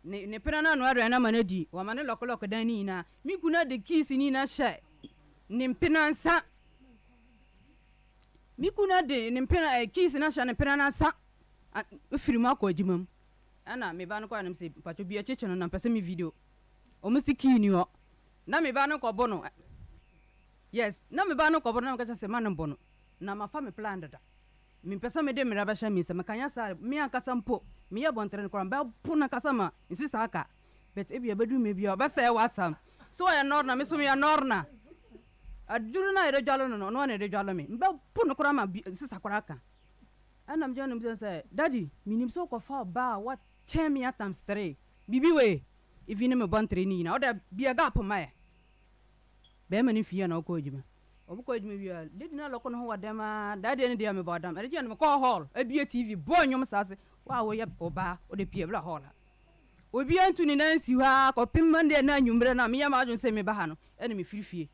Ne ne pena no anoa aduane ama no adi, wama no lɔkelɔke dan no nyinaa. Me kunu de keys no nyinaa hyɛ ne mpena nsa. Me kunu de ne mpena eh, keys no ahyɛ ne mpena no nsa, firi mu akɔ adwuma mu. Ɛna me ba no kɔɛ no sɛ, mpatwɔ bi akyekye no na mpɛ sɛ me video. Ɔmo si key ni hɔ. Na me ba no kɔbo no. Yes, na me ba no kɔbɔ no na meka kyerɛ sɛ ma no mbɔ no na mafa me plan dada. Mempɛ sɛ mede mmara bɛhyɛ me nsa, meka nyɛ saa a me ankasa mpo meyɛ bɔntere no koraa mɛbo no ankasa ma nsi saa ka. But ebia ɛbɛduru mmerɛ bi a ɔbɛsɛe w'asɛm. Sɛ ɔyɛ nɔrna, me nso meyɛ nɔrna. Aduru no a yɛde dwale no no, ɔno ara na yɛde dwale me. Mɛbo no koraa ma bi nsesa koraa ka. Ɛna megyina no bisa sɛ, Daddy, menim sɛ wokɔfa ɔbaa a wakyɛn me a times three. Biribi wei, even ne me bɔntere no nyinaa, wode bia gap ma yɛ. Bɛrima no fie a na ɔkɔ adwuma. Ɔmo kɔ adwuma wie a, lady no alɔko ne ho wɔ dɛm aa, that day no deɛ mebɔɔ dam. Ɛde kyeɛ no mekɔɔ hall, abue TV, bɔɔ nnwom saa se, wo a woyɛ ɔbaa, wode pue bra hall ha. Obiara ntu ne nan nsi hɔ aa kɔpem Monday no anwummerɛ no a meyɛ m'adwene sɛ meba ha no, ɛna mefiri fie.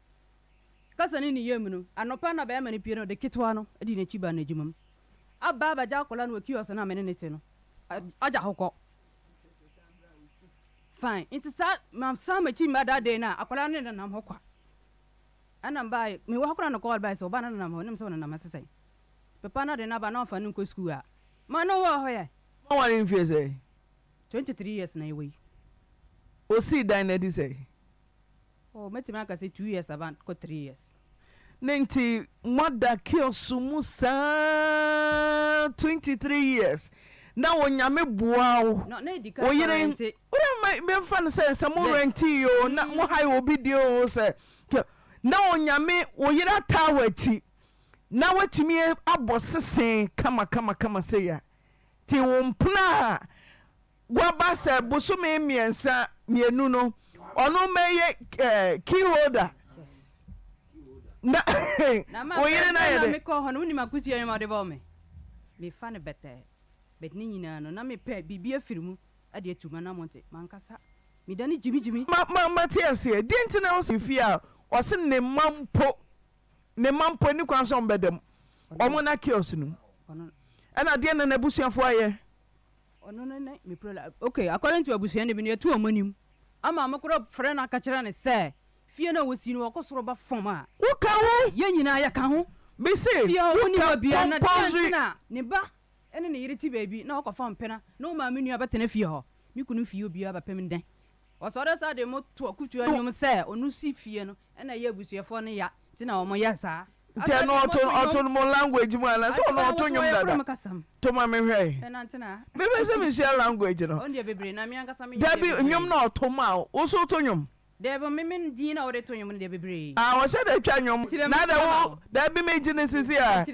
Kasa ne ne yam no, anɔpa na bɛrima no pue no, ɔde ketewa no di n'akyi baa n'adwuma mu. Aba abɛgya akwadaa no wɔ kiosk no a me ne no te no, agya hɔ kɔ. Fine nti saa masan m'akyi mma that day no a akwadaa no nenam hɔ kwa ɛna mbae mewɔ hɔ koraa na call bae sɛ ɔba no nenam hɔ nim sɛ ɔnenam ha sesɛn papa no de no aba na ɔmfa no nkɔ sukuu a ma no wɔ hɔ yɛ. Mo aware mfie sɛn? 23 years na yɛwɔ yi. Osii dan no adi sɛn? Oh mɛtumi aka sɛ 2 years aba kɔ 3 years. Ne nti moada kiosk mu saa 23 years na Onyame boa wo, No, na edi kan wo kɔ yere rente. wode ma memfa no sɛ sɛ mo Yes. rente o na mo hae obi deɛ o sɛ na Onyame wo yere ataa w'akyi na woatumi abɔ sese kama kama kama sei a nti wo mpena a Waba sɛ bosome mmiɛnsa mmienu no ɔno mmɛyɛ key holder na wo yere no ayɛ dɛ. Na mekɔ hɔ no wonim akutua nnwuma ɔde bɔɔ me mefa no bɛtɛɛ but ne nyinaa no na mepɛ biribi afiri mu de atu m'anamɔ nti mankasa medane gyimigyimi. Ma ma mate aseɛ deɛ nti na ɔsi fie a ɔse ne mma mpo ne mma mpo nni kwan sɛ ɔmo bɛda mu ɔmo na kiosk no mu ɛna deɛ na n'abusuafoɔ ayɛ. Ɔno no ne me pro la okay according to abusua no bi no yɛto wɔn anim ama wɔn korɔ frɛ no aka kyerɛ no sɛ fie no a wɔsi no wɔkɔ soro ba fam a Woka ho? yɛn nyinaa yɛka ho. Mese Fie hɔ wɔnni woka hɔ biara na deɛ nti compulsory. na ne ba ne ne yere te baabi na wɔkɔfa mpena na wo maame nua bɛtena fie hɔ me kunu fie obiara bɛpem nnɛ Ɔsɔre saa de mo to akutua nnwom sɛ ɔno si fie no ɛna ɛyɛ abusuafoɔ no ya nti na wɔn yɛ saa. Nti ɛno ɔto ɔto no mo language mu ana sɛ ɔno ɔto nnwom dada to ma me hwɛ me pɛ sɛ me sua language no dabi nnwom na ɔto ma wo so to nnwom. Dabi me me din na wɔde to nnwom no deɛ bebree. Ah ɔhyɛ da twa nnwom na da wo dabi me gye ne sisi a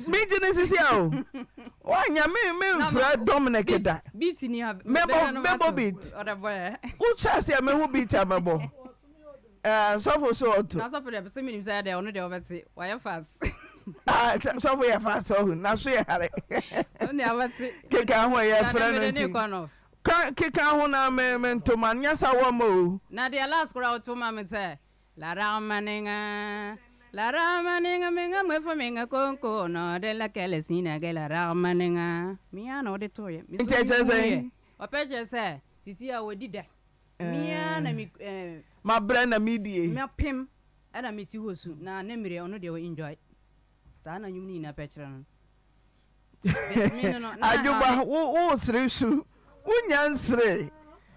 me gye ne sisi a o wanya me me nfrɛ Dominic da mɛbɔ mɛbɔ beat wo kyɛ aseɛ mehu beat a mɛbɔ. Eh, sɔfo so ɔto. Na sɔfo deɛ sɛ menim sɛ deɛ ɔno deɛ ɔbɛte wayɛ fast. Ah, sɔfo yɛ fast ɔho na so yɛ hare. Ɔno deɛ ɔbɛte. Keka ho yɛ frɛ no nti. Ka keka ho na me me ntoma nyɛ sa wɔ ma o. Na deɛ last koraa ɔto ma me sɛ la ragmaninga la ragmaninga minga mwefo minga konko no de la kele sina ge la ragmaninga mia na ɔde toyɛ. Nti ɛkyerɛ sɛ. Ɔpɛ kyerɛ sɛ sisi a wɔdi dɛ. Me ara na me eh. Mabrɛ na medie. Mapem ɛna mete hɔ su na ne mmerɛ ɔno deɛ ɔ enjoy saa na nwom no nyinaa pɛ kyerɛ no but me no no na Adwoba wo wo sere su wo nya nsere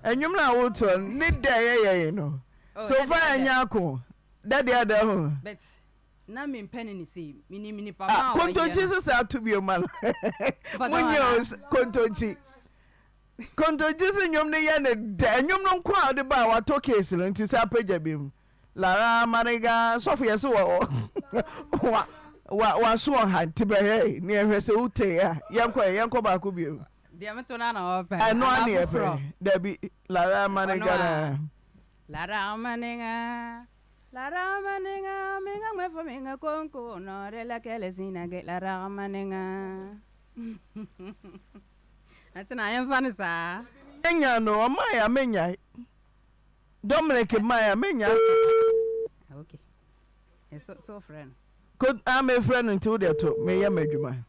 ɛnwom no a wotoɔ no ne dɛ ɛyɛ yɛn no Oh, so dɛ far deɛ ɛnyɛ ako dɛ deɛ dɛ ho. But na me mpɛ no ne sei me nim nipa Ah ma a ɔyɛ kontonkyi no. nso saa to bio ma no Mpatɔ mo nyɛ anaa? o kontonkyi. Kontonkyi se nnwom no yɛ no dɛ. Nnwom no nko a ɔde baa watɔ case no nti sɛ apagya bi mu. Lara Maniga sɔfo yɛ se wɔ wa wa waso ɔha nti bɛhwɛ ne yɛhwɛ sɛ wotee a yɛnkɔ ɛ yɛnkɔ baako bio. Deɛ meto no na ɔpɛ Ɛno anaa a ne yɛpɛ. foforɔ? Dabi Lara Ɔno Maniga a. na. Lara Maniga Lara Maniga minga mwefo minga konko no de la kele sinage Lara Maniga. Ante na yɛmfa no saa. Menya no ɔmae a menyae. Dominic mae a menyae. Okay. So so frɛ no. Ko a mefrɛ no nti wo deɛ to meyɛ m'adwuma.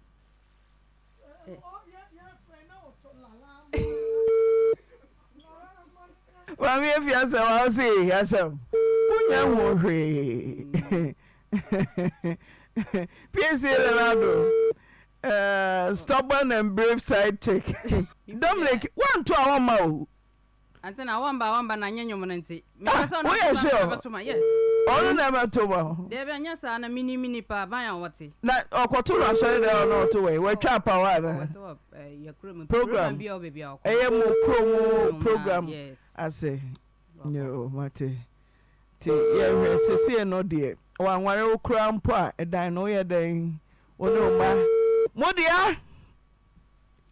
Maame efi asɛm a ɔse asɛm wonya ho hwee. PAC Leonardo uh, stubborn and brave side chick. Dominic wanto a wɔmma o. Ante na wɔmba wɔmba na nyɛ nwom no nti. Mepɛ sɛ ɔno Woyɛ ankasa sure? bɛto ma yes. Ɔno na ɛbɛto ma wo. Dabi anyɛ saa na menim nipa ban a wɔte. Na ɔkɔto no asɔre dɛ ɔno ɔto wɔ yi wɔatwa apawa ana? Ɔto wɔ eh, yɛ kurom Program. bi a ɔwɔ baabi a ɔkɔ. Ɛyɛ mo kurom Kurom, program yes. ase. Yoo mate. Nti yɛhwɛ sesie no deɛ wanware wo koraa mpo a ɛdan no woyɛ dɛn wo ne wo mma mo dea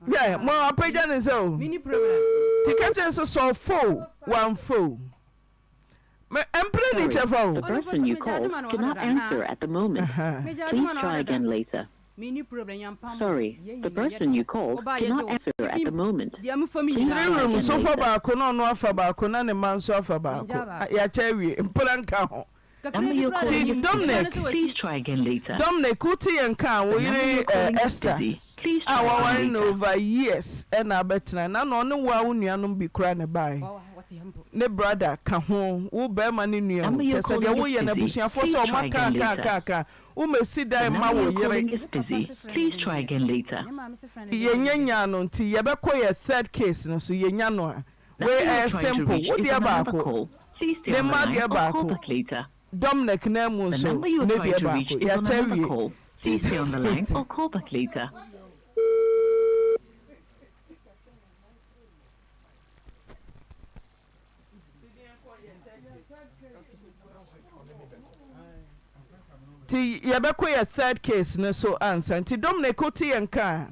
hwɛ mo apagya ne nsa o Mini problem. nti ka kyerɛ sɛ sɛ ɔfo o wamfa o me mpere ne Sorry, kyɛfa o the person you called cannot answer at the moment. Please try again later. Mini problem yampam. Sorry, the person you called cannot answer at the moment. Deɛ mefa mi Please nyinaa. Three try room again so fa later. baako na ɔno afa baako na ne mma nso afa baako Megya baako. yɛakyɛ awie mpena nka ho Kakra Number bi you're koraa calling Ti deɛ is menim. busy. Dominic Ɛno sɛ wasi. Please try again later. Dominic wote yɛn nka a wo The number yere you're eh, calling is Esther busy. Please a try again waware no later. over years ɛna abɛtena na na ɔne wo a wo nuanom bi koraa na ɛbae Wawa, wɔte ha mpo. ne brother ka ho wo barima ne nua o Number kyerɛ you're sɛ calling deɛ is woyɛ no busy. abusuafoɔ Please sɛ try ɔma kaa again kaa later. kaa kaa wommɛsi The dan mma number wo you're yere calling is busy. Please try again later. Ne maame se frɛ no yɛnya nyaa no nti yɛbɛkɔ yɛ third case no so yɛnya no a Number wei you're ɛyɛ trying to simple reach wo is deɛ on another baako call. Please stay ne on the mma line deɛ or call baako back later. Dominic nan mu The nso number you are ne trying deɛ to reach baako. is on Yɛakyɛ another awie. call. Please stay on the line or call back later. Nti yɛbɛkɔ yɛ third case no so ansa. Nti Dominic wote yɛn nka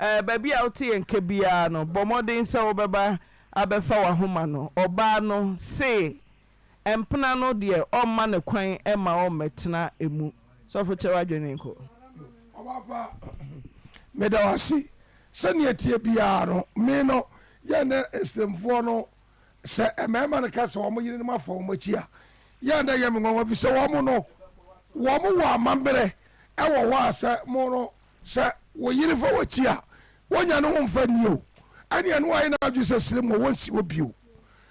a, eh, baabi a wote yɛn nka biara no, bɔ mmɔden sɛ wobɛba abɛfa w'ahoma no. Ɔbaa no se mpena no deɛ ɔmma no kwan mma ɔmmɛtena mu. Sɔfo kyɛ w'adwene nkɔ. Ɔbaa pa, meda wo ase. Sɛnea ɛteɛ biara no, me no, yɛn ne Islamfoɔ no, sɛ mmarima no ka sɛ wɔn yerenom afa wɔn akyi a, yɛn na ɛyɛ me nwanwa, ɛfiri sɛ wɔn no, wɔn wɔ amammerɛ wɔ hɔ a sɛ mo no, sɛ wo yere fa w'akyi a, wɔnya ne ho mfa nni o, ɛnneɛ na wayɛ n'adwene sɛ srɛ mu a wɔnsi hɔ bio.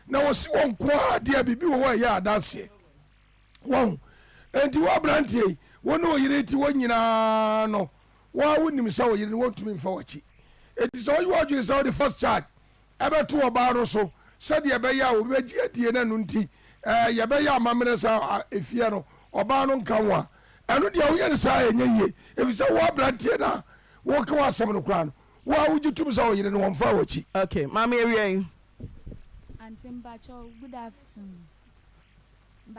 Na wɔsi hɔ nko ara deɛ a, biribi wɔ hɔ a ɛyɛ adanseɛ. Wahu? Enti wo aberanteɛ yi, wo ne wo yere te hɔ nyinaa no, wo ara wonim sɛ wo yere no wɔntumi mfa w'akyi. Enti sɛ woyɛ w'adwene sɛ wode first charge ɛbɛto ɔbaa no so sɛdeɛ ɛbɛyɛ a obi bɛgye adie na ɛno nti ɛɛ yɛbɛyɛ amammerɛ sɛ efie no ɔbaa no nka ho a, ɛno deɛ woyɛ no saa a ɛnyɛ yie. Ɛfiri sɛ wo aberanteɛ no a woreka w'asɛm no koraa no, wo ara wogye tom sɛ wo yere no wɔmfaa w'akyi. Okay, maame awia yi. Aunty mpakyɛw good afternoon.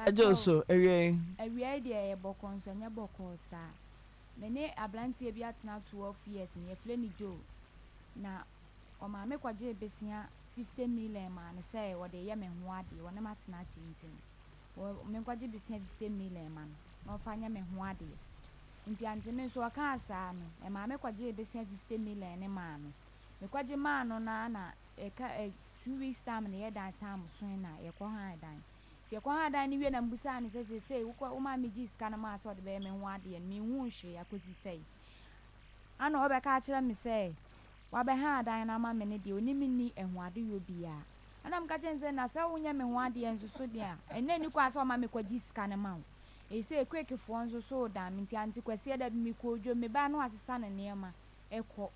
Agye wo so awia yi. Awia yi deɛ ɛyɛ bɔkɔɔ nso ɛnyɛ bɔkɔɔ saa. Me ne abranteɛ bi atena 12 years no yɛfrɛ no Joe. Na ɔmaa me kɔgyee besea 50 million maa no sɛ ɔde reyɛ me ho adeɛ, ɔne me atena akyɛ nti no wɔ menkɔgye besea 50 million ma no na ɔmfa nyɛ me ho adeɛ. Nti ante me nso ɔkaa saa no ɛmaa me kɔgyee besea 50 million no maa no. Mekɔgye maa no no ara na ɛka ɛ two weeks time na yɛdan tam soe na yɛkɔ han dan. Nti yɛkɔ han dan no wie na mebisaa no sɛ seesei wokɔ wo maame gyee sika no maa sɛ ɔde bɛyɛ me ho adeɛ no menhuu hwee akɔsi sɛi. Ana ɔbɛka akyerɛ me sɛ wabɛhan dan no ama me no deɛ ɔne me nni ɛho adeyɔ biara. Ɛna meka kyerɛɛ no sɛ na sɛ wonyɛ me ho adeɛ nso so deɛ a ɛnna ɛnni kwan sɛ ɔma mekɔgye sika no ma wo. Ɛsei quick foɔ nso so redan me nti ante Kwasiada bi mekɔɔ dwam mebaeɛ na wasesa ne nneɛma kɔ.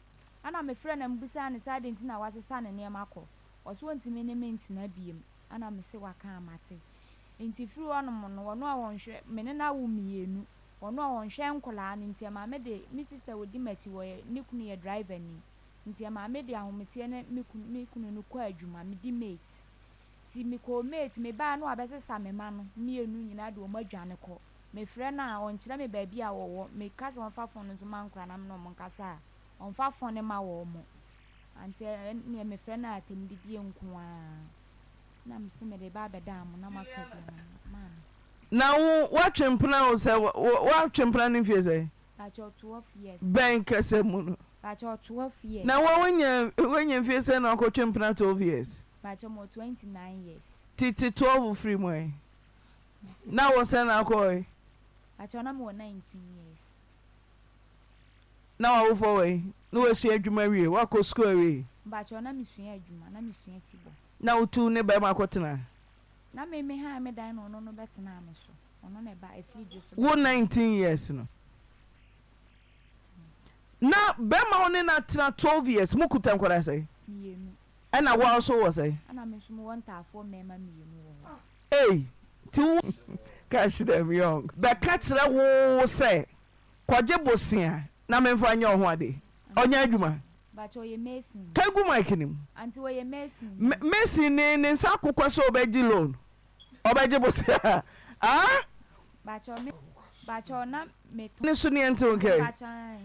Ɛna mefrɛɛ no na mebisaa no sɛ adɛn nti na wasesa ne nneɛma kɔ. Ɔse ɔntumi ne me ntena biom. Ɛna mese waka a mate. Nti firi hɔnom no ɔno a ɔnhwɛ, me ne no awo mmienu, ɔno a ɔnhwɛ nkwadaa no nti ɛma me de, me sister ɔdi m'akyi ɔyɛ, ne kunu yɛ driver ni, nti ɛma me de ahometeɛ ne me kunu, me kunu no kɔ adwuma, medi mate. Nti mekɔɔ mate, mebaeɛ no wabɛsesa me mma no mmienu nyinaa de wɔn adwane kɔ. Mefrɛ no a ɔnkyerɛ me baabi a wɔwɔ, meka sɛ ɔmfa phone no nso ma nkwadaa na me ne wɔn nkasa a, ɔmfa phone no mma wɔn. Ante ɛnneɛ mefrɛ no a atɛmdidie nko ara. Na mese mede reba abɛda mo na moaka bi ama me maame. Na wo woatwe mpena o sɛ woatwe mpena no mfie sɛn? Pakyɛw 12 years. Bɛn kasa mu no? Pakyɛw 12 years. Na wo woanya woanya mfie sɛn na wakɔtwe mpena 12 years? Pakyɛw mewɔ 29 years. Tete 12 firi mu ɛ? Na wo sɛn na akɔe? Pakyɛw na mewɔ 19 years. Na w'awofoɔ wɔ he? Na woasua adwuma awie? Woakɔ sukuu awie? Mpakyɛw na mesua adwuma, na mesua tibɔ. Na wotu ne barima kɔtena? Na me me han me dan na ɔno no bɛtenaa me so. Ɔno na ɛba ɛfiri dwo so Wo bɛtenaa me so. 19 years no na barima wo ne no atena 12 years, mo kuta nkwadaa sɛn? Mmienu. Ɛna wo ara nso wɔ sɛn? Ɛna me nso mewɔ ntaafoɔ mmarima mmienu wɔ hɔ. Ei, nti wo Catch them young. Bɛka kyerɛ wo sɛ kɔgye bosea na memfa nyɛ wo ho ade. Ɔnyɛ adwuma. Mpakyɛ ɔyɛ mason. Ka gu mic no mu. Aunty ɔyɛ mason ni. Mason ni ne nsa akokɔ sɛ ɔbɛgye loan. Ɔbɛgye bosea. Ah? Mpakyɛ me mpakyɛ na me tɔn. Ne so neɛ nte wo nkɛ. Mpakyɛ ae.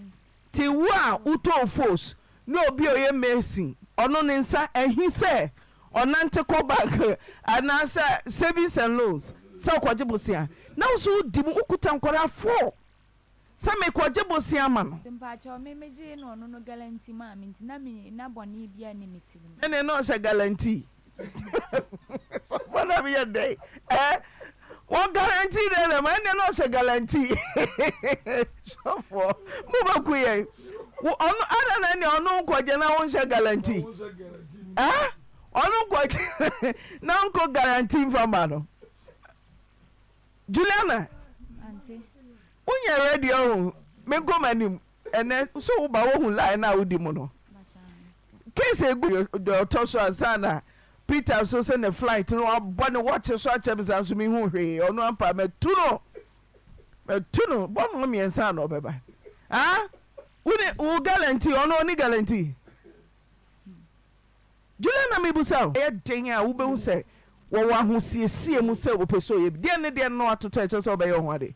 Nti wo a wotɔn fos ne obi a ɔyɛ mason ɔno ne nsa ahi sɛ ɔnante kɔ bank anaasɛ savings and loans sɛ ɔkɔgye bosea na wo so wodi mu wokuta nkwadaa four sɛ mekɔgye bosea ama no. Mpakyɛw me me gyee na ɔno no galanti maa me nti na me na bɔne biaa nni me tirim. Ɛne na ɔhyɛ galanti sɔfo na meyɛ dɛn ɛ wɔ guarantee dɛn na ma ɛne na ɔhyɛ guarantee sɔfo mo bɛku yɛn ɔno ada na ɛne ɔno nkɔgye na wonhyɛ guarantee ɛ ɔno nkɔgye na nkɔ guarantee nfa ma no Juliana wonyɛ ready ɔho menkɔ m'anim ɛnɛ so woba wohu line na wodi mu no case egu deɛ ɔtɔ so ansa na. Peter nso sɛ ne flight no wabɔ ne watch so akyɛ me saa nso menhu hwee ɔno ampa matu no matu no bɔ no mmiɛnsa na ɔbɛba ah wone wo guarantee ɔno ɔne guarantee Juliana mebusa o ɛyɛ den a wobɛhu sɛ wɔwɔ ahosiesie mu sɛ ɔpɛ sɛ ɔyɛ bi deɛ ne deɛ no atotɔ ɛkyɛ sɛ ɔbɛyɛ ɔho ade.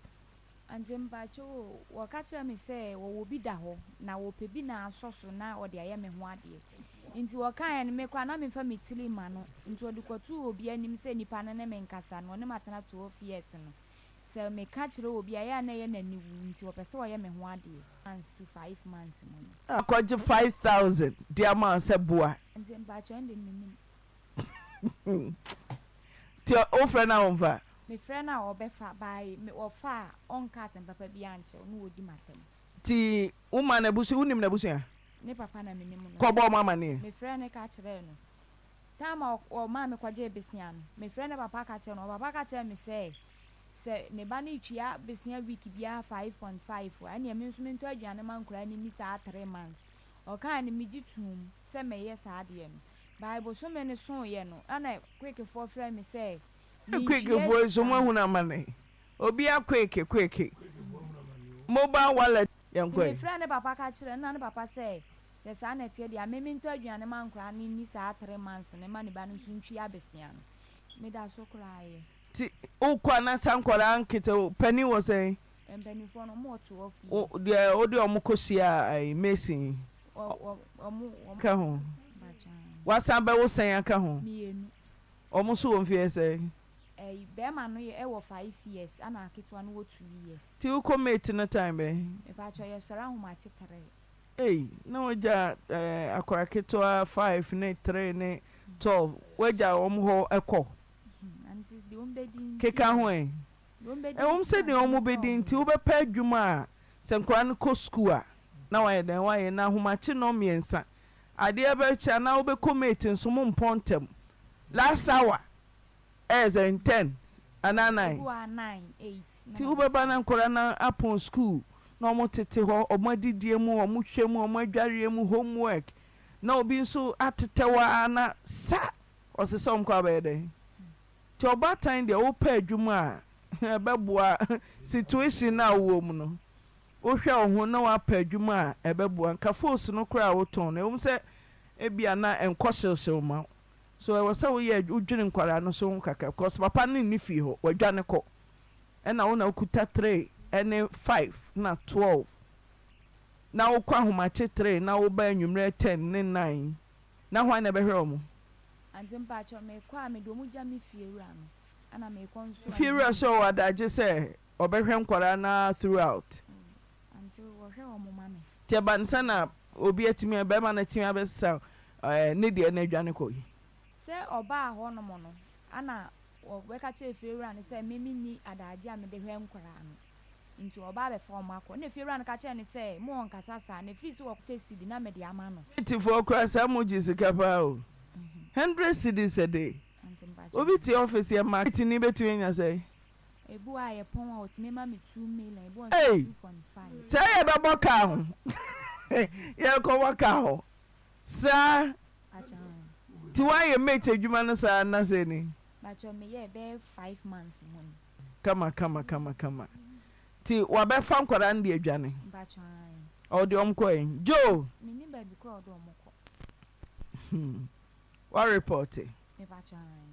Ante mpakyɛw o, wɔka kyerɛɛ me sɛ wɔwɔ bi da hɔ, na wɔpɛ bi na asɔ so na wɔde ayɛ me ho adeɛ. Nti wɔkaeɛ no, me koraa na memfa me tiri mma no, nti wɔde kɔtoo obi anim sɛ nipa no ne me nkasa no, ɔne me atena 12 years no, sɛ meka kyerɛ obi a, ɛyɛ a na ɛyɛ no aniwu, nti wɔpɛ sɛ wɔyɛ me ho adeɛ. Months to 5 months mu no. Akɔgye 5000 de ama wo sɛ boa. Ante mpakyɛw ɛnde mennim. Nti wofrɛ no a ɔmfa? Mefrɛ no a ɔbɛfa, by me ɔfa a ɔnka asɛm papa biara nkyerɛ wo na ɔdi m'atɛm. Nti woma n'abusua, wonim n'abusua? Ne papa na menim no. Kɔbɔɔ mo amaneɛ? Mefrɛɛ no ka kyerɛɛ no. Time a ɔmaa me kɔgyee besea no, mefrɛɛ ne papa ka kyerɛɛ no, ɔpapa ka kyerɛɛ me sɛ, sɛ ne ba no retua besea week biara 5.5 a, ɛneɛ me nso mentɔ aduane ma nkwadaa no nni saa 3 months. Ɔkaeɛ no megye toom sɛ mɛyɛ saa adeɛ no. By bosome no soeɛ no, ɛna Quickfoɔ frɛɛ me sɛ Quick foɔ yi so mo ahunu amane obia quick quick mobile wallet yɛn kɔ yi. Me frɛɛ ne papa ka kyerɛɛ no na ne papa sɛ sɛ saa na ɛteɛ deɛ a me mentɔ aduane ma nkoraa no nni saa 3 months no ma ne ba no nso ntwi abesea no. Me da so koraa yɛ. Nti wo kɔ a na saa nkwadaa nkete panin wɔ sɛn? Mpaninfoɔ no ɔmo wɔ 12 years. Deɛ wode ɔmo kɔ hyia ayi mason yi. Wɔ wɔ ɔmo ɔmo. Ka ho. Wasan bɛwo sɛn aka ho? Mmienu. Wɔn nso wɔ mfeɛ sɛn? Ɛyi bɛɛma no yɛ ɛwɔ 5 years ɛna aketewa no wɔ 2 years. Nti wo kɔ mate no time bɛn? Mepakyɛw yɛ sɔre ahomakye 3. Ei na wagya eh akora ketewa 5 ne 3 ne 12 wagya wɔn hɔ kɔ? Ante deɛ wɔn bɛdi nti. Keka ho ɛ. Ɛwom sɛ deɛ wɔn bɛdi nti wobɛpɛ adwuma a sɛ nkwadaa no kɔ sukuu a na wayɛ dɛn wayɛ na ahomakye nnɔn mmiɛnsa adeɛ bɛkye anaa wobɛkɔ mate nso mo mpɔn ntɛm last hour ɛyɛ sɛn ten anaa nine nti wobɛba na nkwadaa no apɔn sukuu na wɔn tete hɔ wɔn adidie mu wɔn hwɛ mu wɔn adwareɛ mu homework na obi nso atetɛw ara na sa ɔsɛ sɛ wɔn kɔ abɛyɛ dɛn. Nti ɔbaatan deɛ wopɛ adwuma a ɛbɛboa situation no a wowɔ mu no wohwɛ wo ho na woapɛ adwuma a ɛbɛboa nka fos no koraa a wotɔn no ɛwom sɛ ebia na ɛnkɔ hyewhyew ma wo so ɛwɔ sɛ woyɛ wodwene nkwadaa no so ho kakra because papa no nni fie hɔ wadwane kɔ ɛna wo na wokuta 3 ɛne 5 na 12 na wokɔ ahomakye 3 na woba anwummerɛ 10 ne 9 na hwan na ɛbɛhwɛ wɔn? Ante mpakyɛw mekɔ a mede ɔmo gya me fie wura no ɛna mekɔ nso a. Fie wura sɛ ɔwɔ adagye sɛ ɔbɛhwɛ nkwadaa no ara throughout. Ante wɔhwɛ ɔmo ma me. Nti ɛba no sɛ na obi atumi bɛrima no atumi abɛsesa ne deɛ no adwane kɔ yi. Sɛ ɔbaa hɔ nom no ɛna ɔbɛka kyerɛɛ fie wura no sɛ me menni adagye a mede hwɛ nkwadaa no. Nti ɔba abɛfa wɔn akɔ. Ɛnna fiewura no ka kyerɛɛ no sɛ, Mo ɔnkasa saa, na ɛfiri sɛ ɔpɛ sidi na mede ama no. Metifoɔ koraa saa mo gye sika paa o. Hundred cedis a day. Obi te office yɛ ma tini bɛtumi anya sɛn? Ebi wɔ a yɛpɔn a ɔtumi ma me 2 million, ebi wɔ nso Ei! 2.5. Sɛ yɛbɛbɔ kaa ho. Yɛrekɔbɔ kaa ho. Saa. Nti woayɛ mate adwuma no saa nna sɛn ni? Mpakyɛw meyɛɛ bɛyɛ 5 months mu ni. Kama kama kama kama. Nti wabɛfa nkwadaa no de adwane? Mpakyɛw ae. Ɔde wɔn kɔ he? Joe! Mennim baabi koraa a ɔde wɔn kɔ. Hmm. Wa report? Mepakyɛw ae.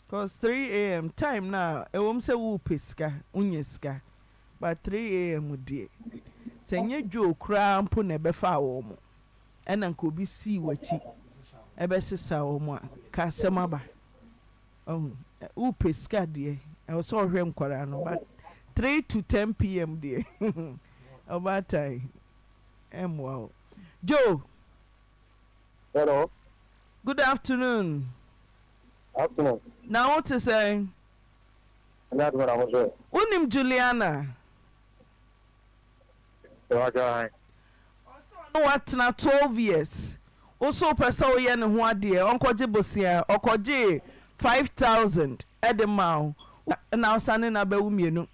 Cause 3 am time no a ɛwom sɛ worepɛ sika, wonya sika but 3 am deɛ sɛ nyɛ Joe koraa mpo na ɛbɛfaa wɔn ɛna nka obi sii w'akyi ɛbɛsesaa wɔn a, ka asɛm aba. Wahu? Wopɛ sika deɛ, ɛwɔ sɛ ɔhwɛ nkwadaa no, but 3 to 10 pm deɛ, ɔbaatan ɛmmoa wo. Joe. Hello. Good afternoon. Afternoon. Na wo te sɛn? Ɛnyɛ adwuma na mo sɛ. Wonim Juliana? Ɔsɛ ɔne wo atena 12 years wo so wopɛ sɛ woyɛ ne ho adeɛ ɔnkɔgye bosea ɔkɔgyee 5000 de maa wo na wosan ne no abɛwo mmienu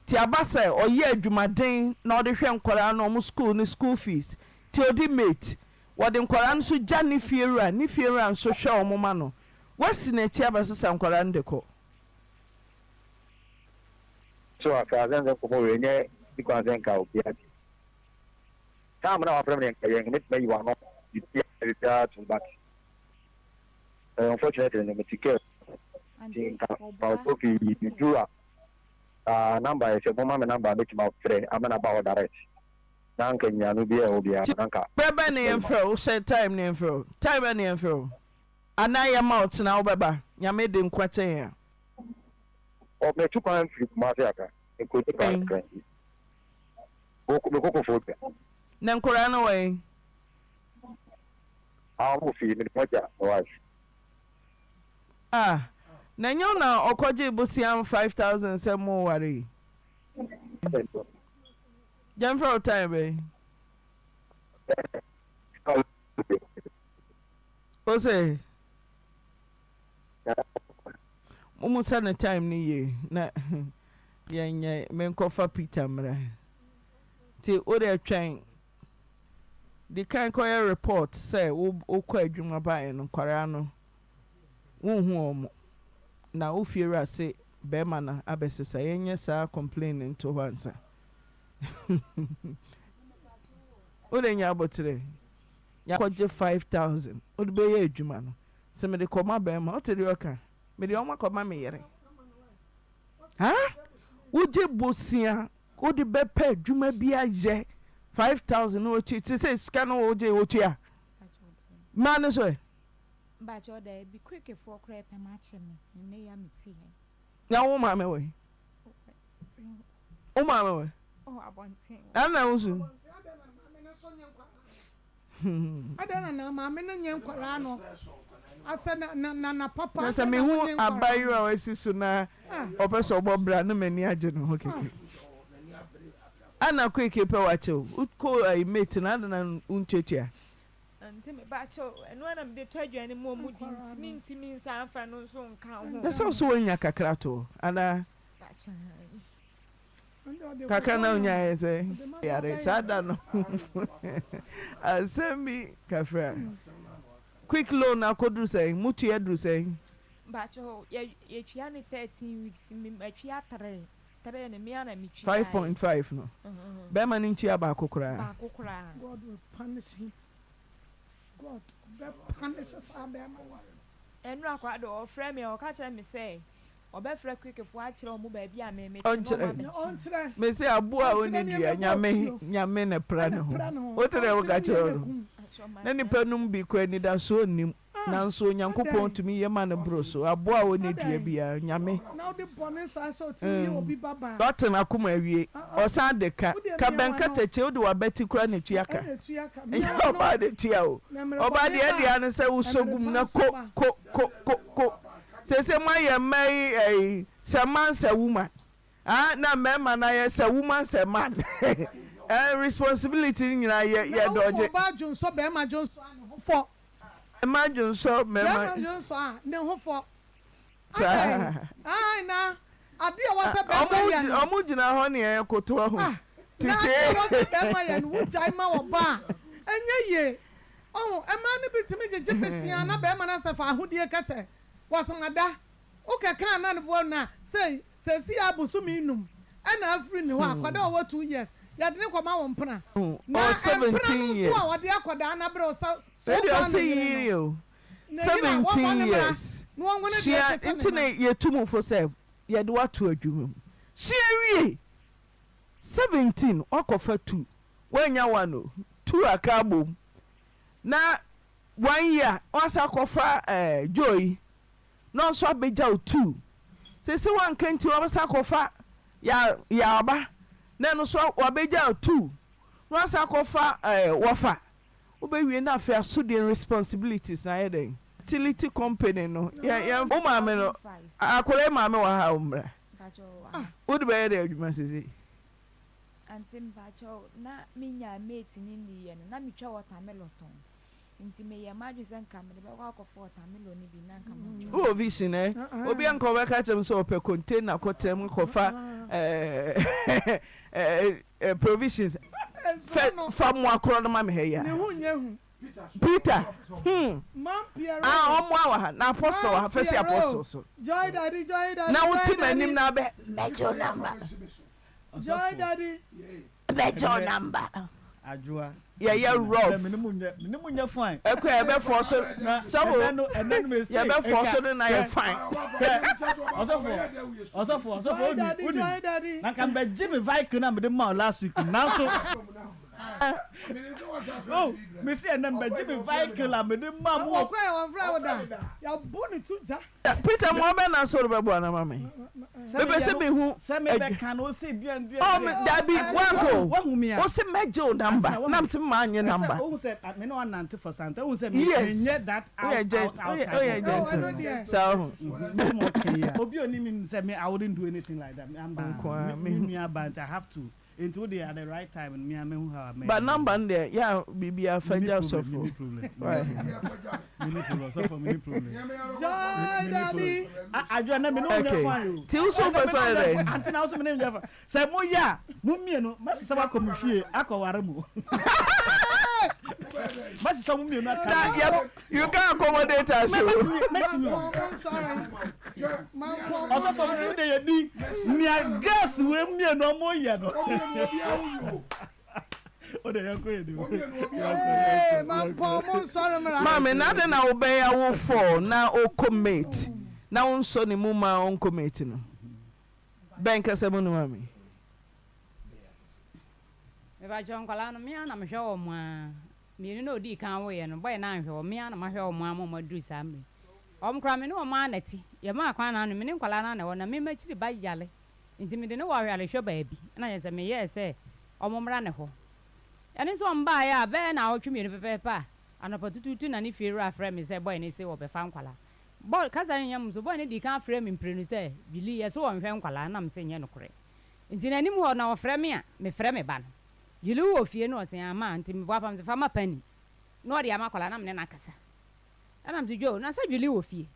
nti aba sɛ ɔyɛ adwumaden na ɔde hwɛ nkwadaa no ɔmo school ne school fees nti ɔdi mate wɔde nkwadaa no nso gya ne fiewura ne fiewura nso hwɛ ɔmo ma no. Woasi n'akyi abɛsesa nkwadaa no de kɔ. So afei asɛm sɛ nkɔmmɔ wei ɛnyɛ di kwan sɛ nka obiara tie. Time na wafrɛ me deɛ nka yɛ nka mɛtumi ayi w'ano biribiara biribiara to but eh, unfortunately no mete kaa mu nti nka mpaboa pii meduru a ah, number yɛ sɛ moma me number a mɛtumi afrɛ ama no aba hɔ direct na nka nyiano biara ɛwɔ biara no na nka Berɛ bɛn na mɛtumi ayi yɛmfrɛ wo? Wohyɛ time na yɛmfrɛ wo? Time bɛn na yɛmfrɛ wo? Anaa yɛma wo kyena wobɛba? Nyame de nkwa kyɛ yɛn a. Ɔ matu kwan firi Kumasi aka mekɔdi kwan kakra nti mekɔ Kofoɔ Dua. Na nkwadaa no wɔ he? Ah, wɔn wɔ fie, mede wɔn agya me wife. Ah, na ɛnyɛ wo na ɔkɔgyee bosea 5000 sɛ moware yi? Yɛmfrɛ wo time bɛn? O se? Mommusa no time no yie na yɛnyɛ menkɔfa Peter mmra. Nti wodeɛ twɛn di kan kɔyɛ report sɛ wokɔ adwuma baeɛ no nkwadaa no wonhu wɔn na wo fiewura se bɛrima no abɛsesa yɛnyɛ saa complain no nto hɔ ansa. Wode nya aboterɛ kɔgye 5000 wode bɛyɛ adwuma no Sɛ mede kɔma bɛrima, wote deɛ ɔka? Mede wɔn akɔma me yere. Ha? Wogye bosea wode bɛpɛ adwuma bi ayɛ 5000 na wɔtua te sɛ sika no wogye wotua mmaa no so ɛ. Mpakyɛw daabi kwikwifoɔ koraa pɛ makye me nnɛ yi a mete ha yi. Na wo maame wɔ he? Wo maame wɔ he? Ɔwɔ abɔnten. Ɛna na wo su. Adɛn na na maame no nyɛ nkwadaa no asɛ na na na na papa. Na sɛ mehu abayewa a wasi so na ɔpɛ sɛ ɔbɔ bra na m'ani agye ne ho kɛkɛ. Ana Kweke pɛ wakyɛ o. Wokɔ ayi mate no adɛn na wontuatua? Nti mepakyɛw ɛno ara na mede tɔ aduane ma ɔmo di nti mentumi nsan mfa ɛno nso nka ho. Na sɛ wo so woanya kakra to hɔ anaa? Pakyɛ aane. Kakra na onyaeɛ sɛ yare saa da no asɛm bi kafra quick loan akɔduru sɛn motua duru sɛn. Mpakyɛw yɛ yɛtua no 13 weeks me matua three three no me ara na metua 5.5 no bɛrima no ntua baako koraa. Baako koraa. God will punish him God ɔbɛ punish saa bɛrima no. Ɛnora koraa de ɔfrɛ me a ɔka kyerɛ me sɛ Ɔbɛfrɛ Kwikfoɔ akyerɛ wɔn baabi a me mete na wɔn abɛkye me. Mese aboa a ɔnni dua, Nyame, Nyame na ɛpra ne ho. Wote deɛ woka kyerɛ no? Na nnipa nom bi kɔ anidasoɔ nnim, nanso Onyankopɔn tumi yɛ ma no boro so. Aboa a ɔnni dua biara, Nyame. Wate n'akoma awie, ɔsan de ka. Ka bɛn katakyie, wode w'abati koraa na ɛtua ka. Ɛnyɛ ɔbaa na ɛtua o. Ɔbaa deɛ ɛdeɛ ara ne sɛ wosɔ gu mu na ko, ko, ko, ko, ko. Sese mo ayɛ mmaa yi ɛyi sɛ man sɛ woman ah na mmarima no ayɛ sɛ woman sɛ man eh responsibility no nyinaa yɛ yɛ Na wo dɔgye. ɔbaa dwonsɔ bɛrima dwonsɔ a ne ho fɔ. Mmaa dwonsɔ mmarima. Bɛrima dwonsɔ a ne ho fɔ. Saa. Adɛn ae na adeɛ a ɛwɔ sɛ bɛrima yɛ no. Ɔmo gyina hɔ ne yɛn koto ahu. Ah Te na sɛ. adeɛ a ɛwɔ sɛ bɛrima yɛ no wo gyae ma ɔbaa a ɛnyɛ yie. Ɔho mmaa no bi tumi gyegye besia na bɛrima no asɛ fa ahodie kɛtɛ. Wɔsoma Wo kɛkaa na ne boɔ na sei seesei a bosome num ɛna afiri ne hɔ akwadaa a ɔwɔ 2 years yɛde no kɔma wo mpena na mpena no nso a ɔde akwadaa no abrɛ wo sɛ so wokɔɔ ne yere no ne yere a wɔmfa no mmra na wɔnwo no deɛ tete nti ne na ma. yɛtu mo fo sɛ yɛde wo ato adwuma mu sua wie 17 woakɔfa 2 woannya 1 o 2 aka abom na One year wasan akɔfa eh, Joe yi na ɔnso abɛgya wo tuu. Seesei wanka nti wabɛsan akɔfa ya Yaaba na ɛno nso wabɛgya wo tuu na wasan akɔfa eh, wɔfa. Wobɛwie na afei asodie no responsibilities no ayɛ dɛn? Utility company no yɛ yɛn wo maame no akwadaa yi maame wɔ ha o mmra. Wode bɛyɛ dɛn adwuma seesei? Aunty mpakyɛw na me nyaa mate ne nni yɛ no na me twa watermelon tɔn nti me yɛ m'adwene sɛ nka mede bɛkɔ akɔfa watermelon no bi na nka ma twa. Wowɔ vision eh? Obi a nka ɔbɛka kyerɛ me sɛ ɔpɛ container kɔtena mu kɔfa eh, provisions. Fɛ fa mmoa korɔ no ma me ha yi a. Ne ho nyɛ hu. Peter hmm ah ɔmo a wɔ ha na apostle wɔ ha fɛsi apostle so na wote m'anim na abɛ mɛgye wo number mɛgye wo number yɛyɛ rough ɛkɔ yɛbɛ fɔ so sɔfo yɛbɛ fɔ so no na yɛ fine. Ɔsɔfo ɔsɔfo ɔsɔfo oni oni na nka mbɛgye me vehicle na mede ma last week nanso. Oh, mesi ɛnɛ mbɛgye me vehicle a mede ma mo. Ɔkɔ yɛ wɔn fira wo da. Yɛabɔ ne to gya. Peter mo ɔbɛ na sɔrɔ bɛ bɔ anama mi. Mepɛ sɛ mi hu. Sɛ mi bɛ kan o se deɛ deɛ. Oh mi dabi wanko. Wahu mi a. O se mɛgye o namba. Nam se maa nye namba. Ɛsɛ ohun sɛ me ne wa nante for some time ohun sɛ mi nyɛ that out out out type. Oyɛ jɛnse. Saa ohun. Obi oni mi sɛ me I wouldn't do anything like that. I'm me nua ba nti I have to. Nti wo deɛ at the right time no me a mɛhu how a mɛyɛ. But number no deɛ yɛ a biribiara fa gya sɔfo. Mini problem mini problem sɔfo mini problem. Joy daddy. Adwo na me ne wo nyɛ fine o. Ti wo so pɛ sɛ ɔyɛ dɛ. Ante na wo so me ne nyɛ fine. Sɛ mo yɛ a mo mmienu mɛsesa mo akɔ mo fie akɔware mo. Mɛsesa mo mmienu aka. Na yɛ You can accommodate us o. Mɛtumi o. Ɔsɔfo mi si de yɛ di nea girls wei mmienu ɔmo yɛ no. O de yɛn kɔ yɛ di. Maame na adi na wobɛyɛ awo fɔ na okɔ mate na wonsɔ ne mu ma ɔnkɔ mate no bɛn kasa mu no maame. Mepakyɛw nkwadaa no me ara na mehwɛ wɔn aa. Mmienu no a ɔdii kan woeɛ no, bɔe no anhwɛ wɔn, me ara na mahwɛ wɔn ama wɔaduru saa mmerɛ yi. Wɔn koraa, me ne wɔn ara na ɛte. Yɛmaa kwan na ano, me ne nkwadaa no ara na ɛwɔ, na me m'akyiri ba yare, nti mede no wɔ ayarehwɛ baabi, ɛna kyerɛ sɛ meyɛɛ sɛ wɔmmra ne hɔ. Ɛno nso wɔbaeɛ a, bɛyɛ nnawɔtwe mmienu pɛpɛɛpɛ a, anɔpa tutuutu na ne fiewura frɛɛ me sɛ bɔe no se wɔbɛfa nkwadaa. Bɔ, kasa no nnya mu nso, bɔe no dii kan frɛɛ me mprenu sɛ, Julie, yɛse wɔnhwɛ nkwadaa, na mese nyɛ nokorɛ. Nti n'anim hɔ na ɔfrɛ me a, mefrɛ me ba no. Julie wɔ fie na ɔse ama nti meboa pa mese fa ma Penny na ɔde ama akwadaa na mene no akasa ɛna mese Joe na sɛ Julie wɔ fie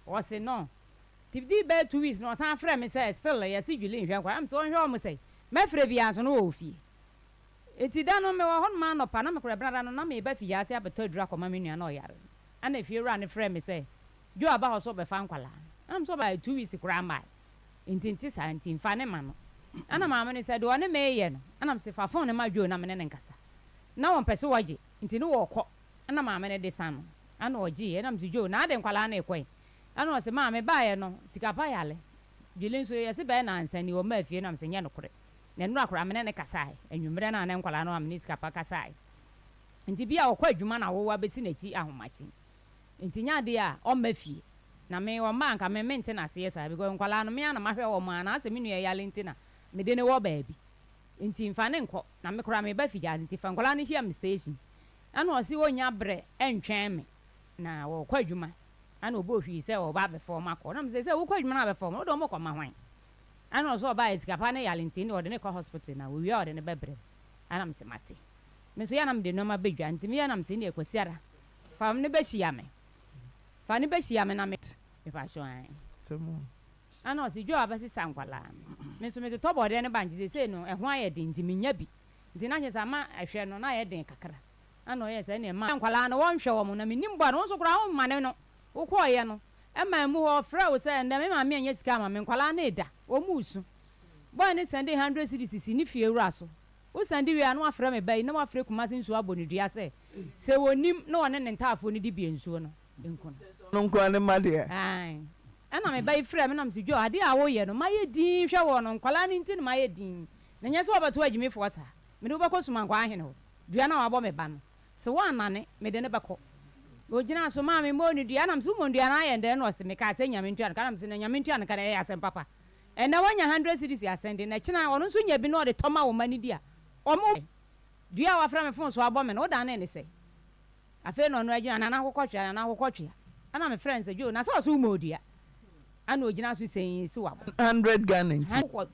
ɔse no nti dii bɛyɛ 2 weeks na ɔsan frɛ me sɛ still yɛse Julie nhwɛ nkwadaa na mese ɔnhwɛ wɔn sɛn mɛfrɛ biara nso na ɔwɔ fie nti da no mewɔ hɔ nom anɔpa na mekora ɛbena da no na meba fiase abɛtɔ aduru akɔma me nua na ɔyare ɛna fie wura no frɛ me sɛ Joe aba hɔ sɛ ɔbɛfa nkwadaa ɛna mese ɔbaa 2 weeks koraa mmae Nti nte saa nti nfa no ma no. Ɛna maame no sɛ deɛ ɔne me reyɛ no ɛna mese fa phone no ma Joe na mene no nkasa. Na wɔmpɛ sɛ wɔgye nti ne wɔkɔ ɛna maame no de sa no ɛna ɔgyeeɛ ɛna mese Joe na ade nkwadaa no rekɔ yi? Ɛna ɔse maa mebaeɛ no sika pa yale Julie nso yɛse bɛyɛ nansa ni ɔmmaa fie ɛna mese nyɛ nokorɛ na nnora koraa mene no kasaeɛ anwummerɛ no a na nkwadaa no a mene sika pa kasaeɛ nti bia ɔkɔ adwuma na wo abɛsi n'akyi ahomakye Nti nyɛ adeɛ a ɔmma fie. Na me ɔmma a nka me mente no aseɛ saa because nkwadaa no me ara na mahwɛ wɔn a na asɛ me nua yare nti na mede no wɔ baabi nti nfa no nkɔ na me koraa meba Fijaase nti fa nkwadaa no hyia me station ɛna ɔse ɔnnya berɛ ntwɛn me na ɔɔkɔ adwuma ɛna ɔbɔɔ hwii sɛ ɔɔba abɛfa wɔn akɔ na mese sɛ wokɔ adwuma na abɛfa wɔn wode wɔn kɔma hwan ɛna ɔse ɔbaeɛ sika pa ne yare nti ɛnna ɔde no kɔ hospital na ɔwie a ɔde no bɛbrɛ me ɛna mese mate me nso yɛ a na mede nnoɔma bɛdwa nti meyɛ na mese ɛnneɛ Kwasiada Fa no bɛhyia me. Fa no bɛhyia me na me. Mepakyɛw ae. Ɛna ɔse Joe abɛsesa nkwadaa no. Me nso metotɔ bɔɔdeɛ ne bankye seesei no ɛho ayɛ den nti mennya bi. Nti na kyerɛ sɛ ama ɛhwɛ no na ayɛ den kakra. Ɛna ɔyɛɛ sɛ ɛneɛ ma nkwadaa no wɔnhwɛ wɔn na mennim bɔ a na wo nso koraa wommane no. Wokɔeɛ no ɛmaa mu hɔ ɔfrɛɛ wo sɛ ɛndɛ me maame annya sika amma me nkwadaa no reda wɔn resu. Boy no sɛndee hundred cedis sii ne fie wura so. Wo sɛnde wie a na wafrɛ me ba yi na wafrɛ Kumasi nsuo abɔ no dua sɛ sɛ ɔnim na ɔne ne ntaafoɔ no di bia nsuo no nku no. Ɔno nko ara ne mma deɛ. Ae. Ɛna me ba yi frɛɛ me na mese Joe adeɛ a woyɛ no mayɛ dinn hwɛ woɔ no nkwadaa no nti na mayɛ dinn na nyɛ sɛ wɔbɛto agyimifoɔ saa. Mede wo bɛkɔ Sumankwaa ahene hɔ. Dua no a wabɔ me ba no sɛ woannane mede no bɛkɔ. Na ɔgyinaa so maa me mmɔɔ no dua ɛna mese wommɔ no dua no ayɛ dɛn na ɔse mekaa sɛ Nyame ntua no ka na mese na Nyame ntua no ka no ɛyɛ asɛm papa. Ɛnnɛ wanya hundred cedis asɛnde, na kyena ɔno nso nya bi na ɔde tɔ ma wo mma no di a, wɔn. Dua a wafra me fon so abɔ me no, wodanee no sɛn? Afei na ɔno agyina, Nana akokɔtwea, Nana akokɔtwea. Ɛna mefrɛɛ no sɛ, Joe, na sɛ ɔse woma odua? Ɛna ogyina so sɛn si wabɔ. Hundred Ghana nti. Wokɔ,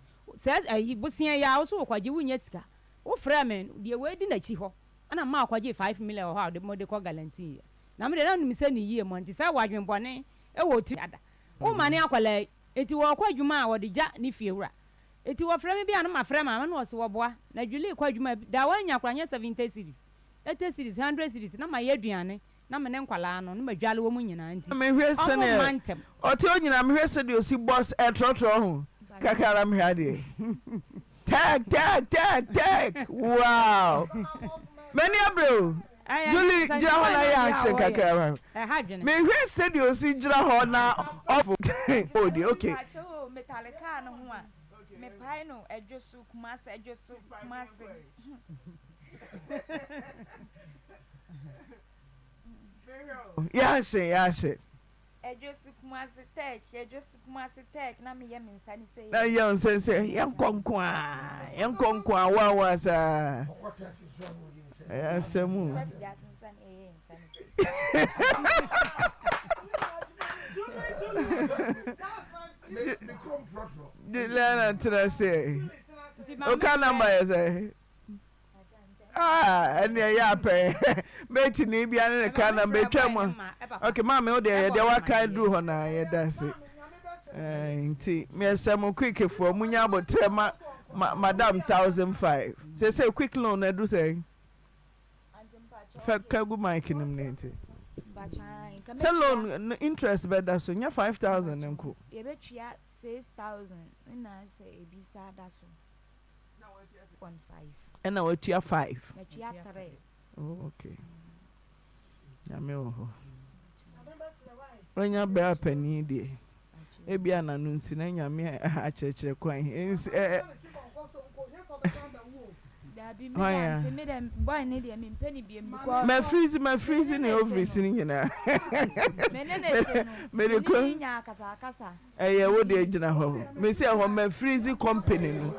sɛ ayi, bosea yi ara, wo so wokɔgye, wonnya sika. Wofrɛɛ me, deɛ wei di n'akyi hɔ, ɛna memaa ɔkɔgyee 5 million wɔ hɔ a ɔde, mode kɔ galantii. Na me deɛ na menim sɛ ne yie mu, nti sɛ w'adwen bɔne wɔ wo tirim dada. Womane akwadaa yi. Enti wɔɔkɔ adwuma a wɔde gya ne fie wura. Enti wɔfrɛ me bi a na mafrɛ maame na ɔse wɔboa. Na Julie kɔ adwuma da a wanya koraa nyɛ 70 cedis. 80 cedis, 100 cedis na mayɛ aduane na me ne nkwadaa no na madwale wɔn nyinaa nti Mehwɛ wɔn sɛdeɛ mma ntɛm. ɔte hɔ nyinaa mehwɛ sɛdeɛ ɔsi bɔ ɛtrɔtrɔ ho kakra na mehwɛ adeɛ tɛk tɛk tɛk tɛk wow m'ani abere o Julie gyina hɔ na yɛ action kakra ma me mehwɛ sɛdeɛ ɔsi gyina hɔ na ɔfo ɔdi okay. Metale kaa no ho a mepae no ɛdwo so Kumasi ɛdwo so Kumasi. Yɛahye yɛahye. Ɛdwoso Kumasi Tech Ɛdwoso Kumasi Tech na meyɛ me nsa ne sɛ. Na yɛ wo nsa sɛ yɛnkɔ nko a yɛnkɔ nko a wa wa saa. Ɛyɛ asɛm o. Juliana tena se. Oka namba yɛ sɛ. Ah, ɛne ɛyɛ apɛ. Mate ni bia ne ne ka na mbɛtwa mu. Okay, maame wo deɛ yɛdeɛ waka duru hɔ na yɛda ase. Eh, nti meyɛsɛ mo quick foɔ munya abotrɛ ma ma madam 1005. Sɛ sɛ quick loan na ɛduru sɛ fɛ ka gu mic no mu ne nti. Sɛ loan no interest bɛda so nyɛ 5000 nko. Yɛbɛtua 6000 na sɛ ebi saa da so. Ɛna watua 5. Oh, okay. Nyame wɔ hɔ. Wanya berɛ apanin deɛ. Ebia na no nsi na Nyame akyerɛkyerɛ kwan. Nsi ɛ. Ma freeze ma freeze ne ovaries ne nyinaa. Mede ko. Ɛyɛ wo deɛ gyina hɔ. Mesi ɛhɔ ma freeze company no.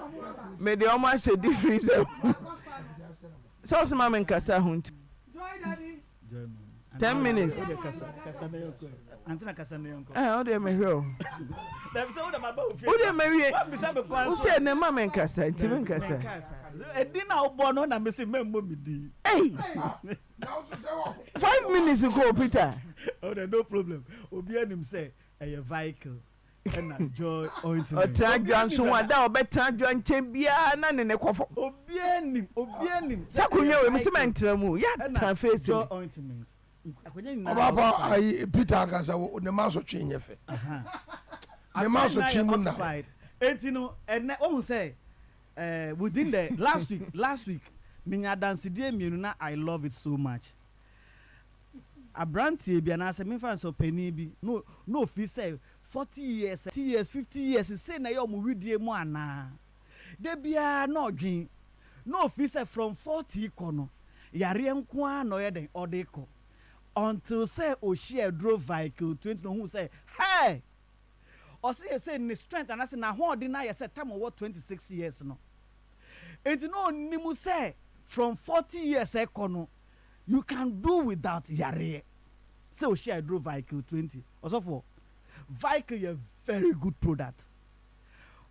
Mede ɔmo ahyɛ di freezer mu. Sɛ ɔsɛ ma me nkasa ho nti. 10 minutes. Eh, wo deɛ mehwɛ o. Wo deɛ mawie. Wo sɛ ɛnɛ ma me nkasa nti me nkasa. Ɛdin na wobɔ no na mese mɛmmɔ me din. Ei! 5 minutes kɔ Peter. Oh, no problem. Obi anim sɛ Ɛyɛ vehicle ɛna joy ointment. Ɔtena adwa nso ho a, da a ɔbɛtena adwa nkyɛn biara na ne ne kɔ fam. Obiara nim, obiara nim. Sɛ akonnwa wei, mese mɛntena mu, yɛatena face Joy me. ointment. Akonnwa nyinaa Ɔba pa occupied. ayi Peter ankasa wo ne ma so twe nyɛ fɛ. Ne ma Akonnwa so nyinaa twe yɛ mu na. occupied. Enti no ɛnɛ wohu sɛ eh, within the last week, last week menya adansedie mmienu na I love it so much. Abranteɛ bi anaasɛ memfa no sɛ ɔpanin bi na na ɔfiri sɛ 40 years, 30 years, 50 years sei na ɛyɛ wɔn wedeɛ mu anaa? Da biara na ɔdwen na ɔfiri sɛ from 40 kɔ no yareɛ nko ara na ɔyɛ dɛn ɔde kɔ until sɛ ɔhyia aduro vehicle 20 na ɔhuu sɛ hey! Ɔse yɛ sɛ ne strength anaasɛ n'ahoɔden no ayɛ sɛ tam ɔwɔ 26 years no nti na ɔnim sɛ from 40 years ɛkɔ no You can do without yareɛ sɛ ohyia aduro Vicryl 20 ɔsɔfoɔ Vicryl yɛ very good product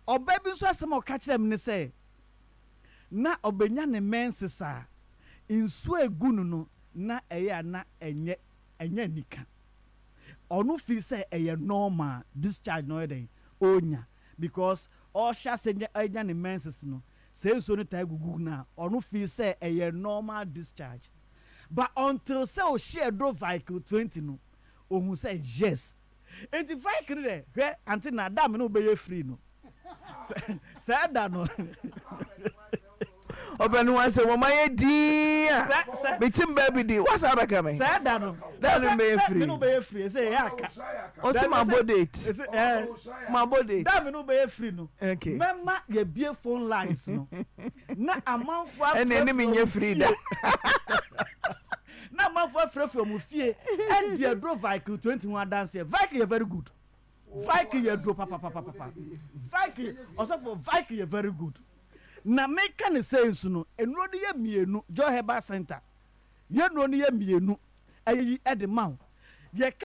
ɔbaa bi nso asɛm a ɔka kyerɛ me ne sɛ na ɔbɛnya ne menses a nsuo a ɛgu no no na ɛyɛ a na ɛnyɛ ɛnyɛ anika ɔno feel sɛ ɛyɛ normal discharge na ɔyɛ dɛn ɔnya because ɔhyɛ ase nya anya ne menses no Sɛ nsuo no taa gugu no a, ɔno feel sɛ ɛyɛ normal discharge. But until sɛ ɔhyia aduro Vicryl 20 no, ɔhu sɛ yes. Nti Vicryl no dɛ, hwɛ ante na da a me ne wo bɛyɛ free no, saa da no. Ɔpɛ ne ho asɛm, ɔma yɛ dinn a, me tim baabi di, woasan abɛka me. Saa da no, Da no bɛyɛ free. Me ne wo bɛyɛ free, ɛsɛ yɛ aka. Ɔse mabɔ date. Mabɔ date. Da a me ne wo bɛyɛ free no, Okay. mɛma yɛabue phone lines no na amanfoɔ Ɛnna ɛne me afrɛfrɛ nyɛ wɔn free fie. da. Na amanfoɔ afrɛfrɛ wɔn fie adi aduro Vicryl 20 ho adanseɛ. Vicryl yɛ very good. Vicryl yɛ aduro papapapapa. Vicryl, ɔsɔfoɔ, Vicryl yɛ very good. Na meka no sei nso no, nnuro no yɛ mmienu, Joy Herbal Center, yɛn nnuro no yɛ mmienu, ɛyɛ yi de ma wo. Yɛka.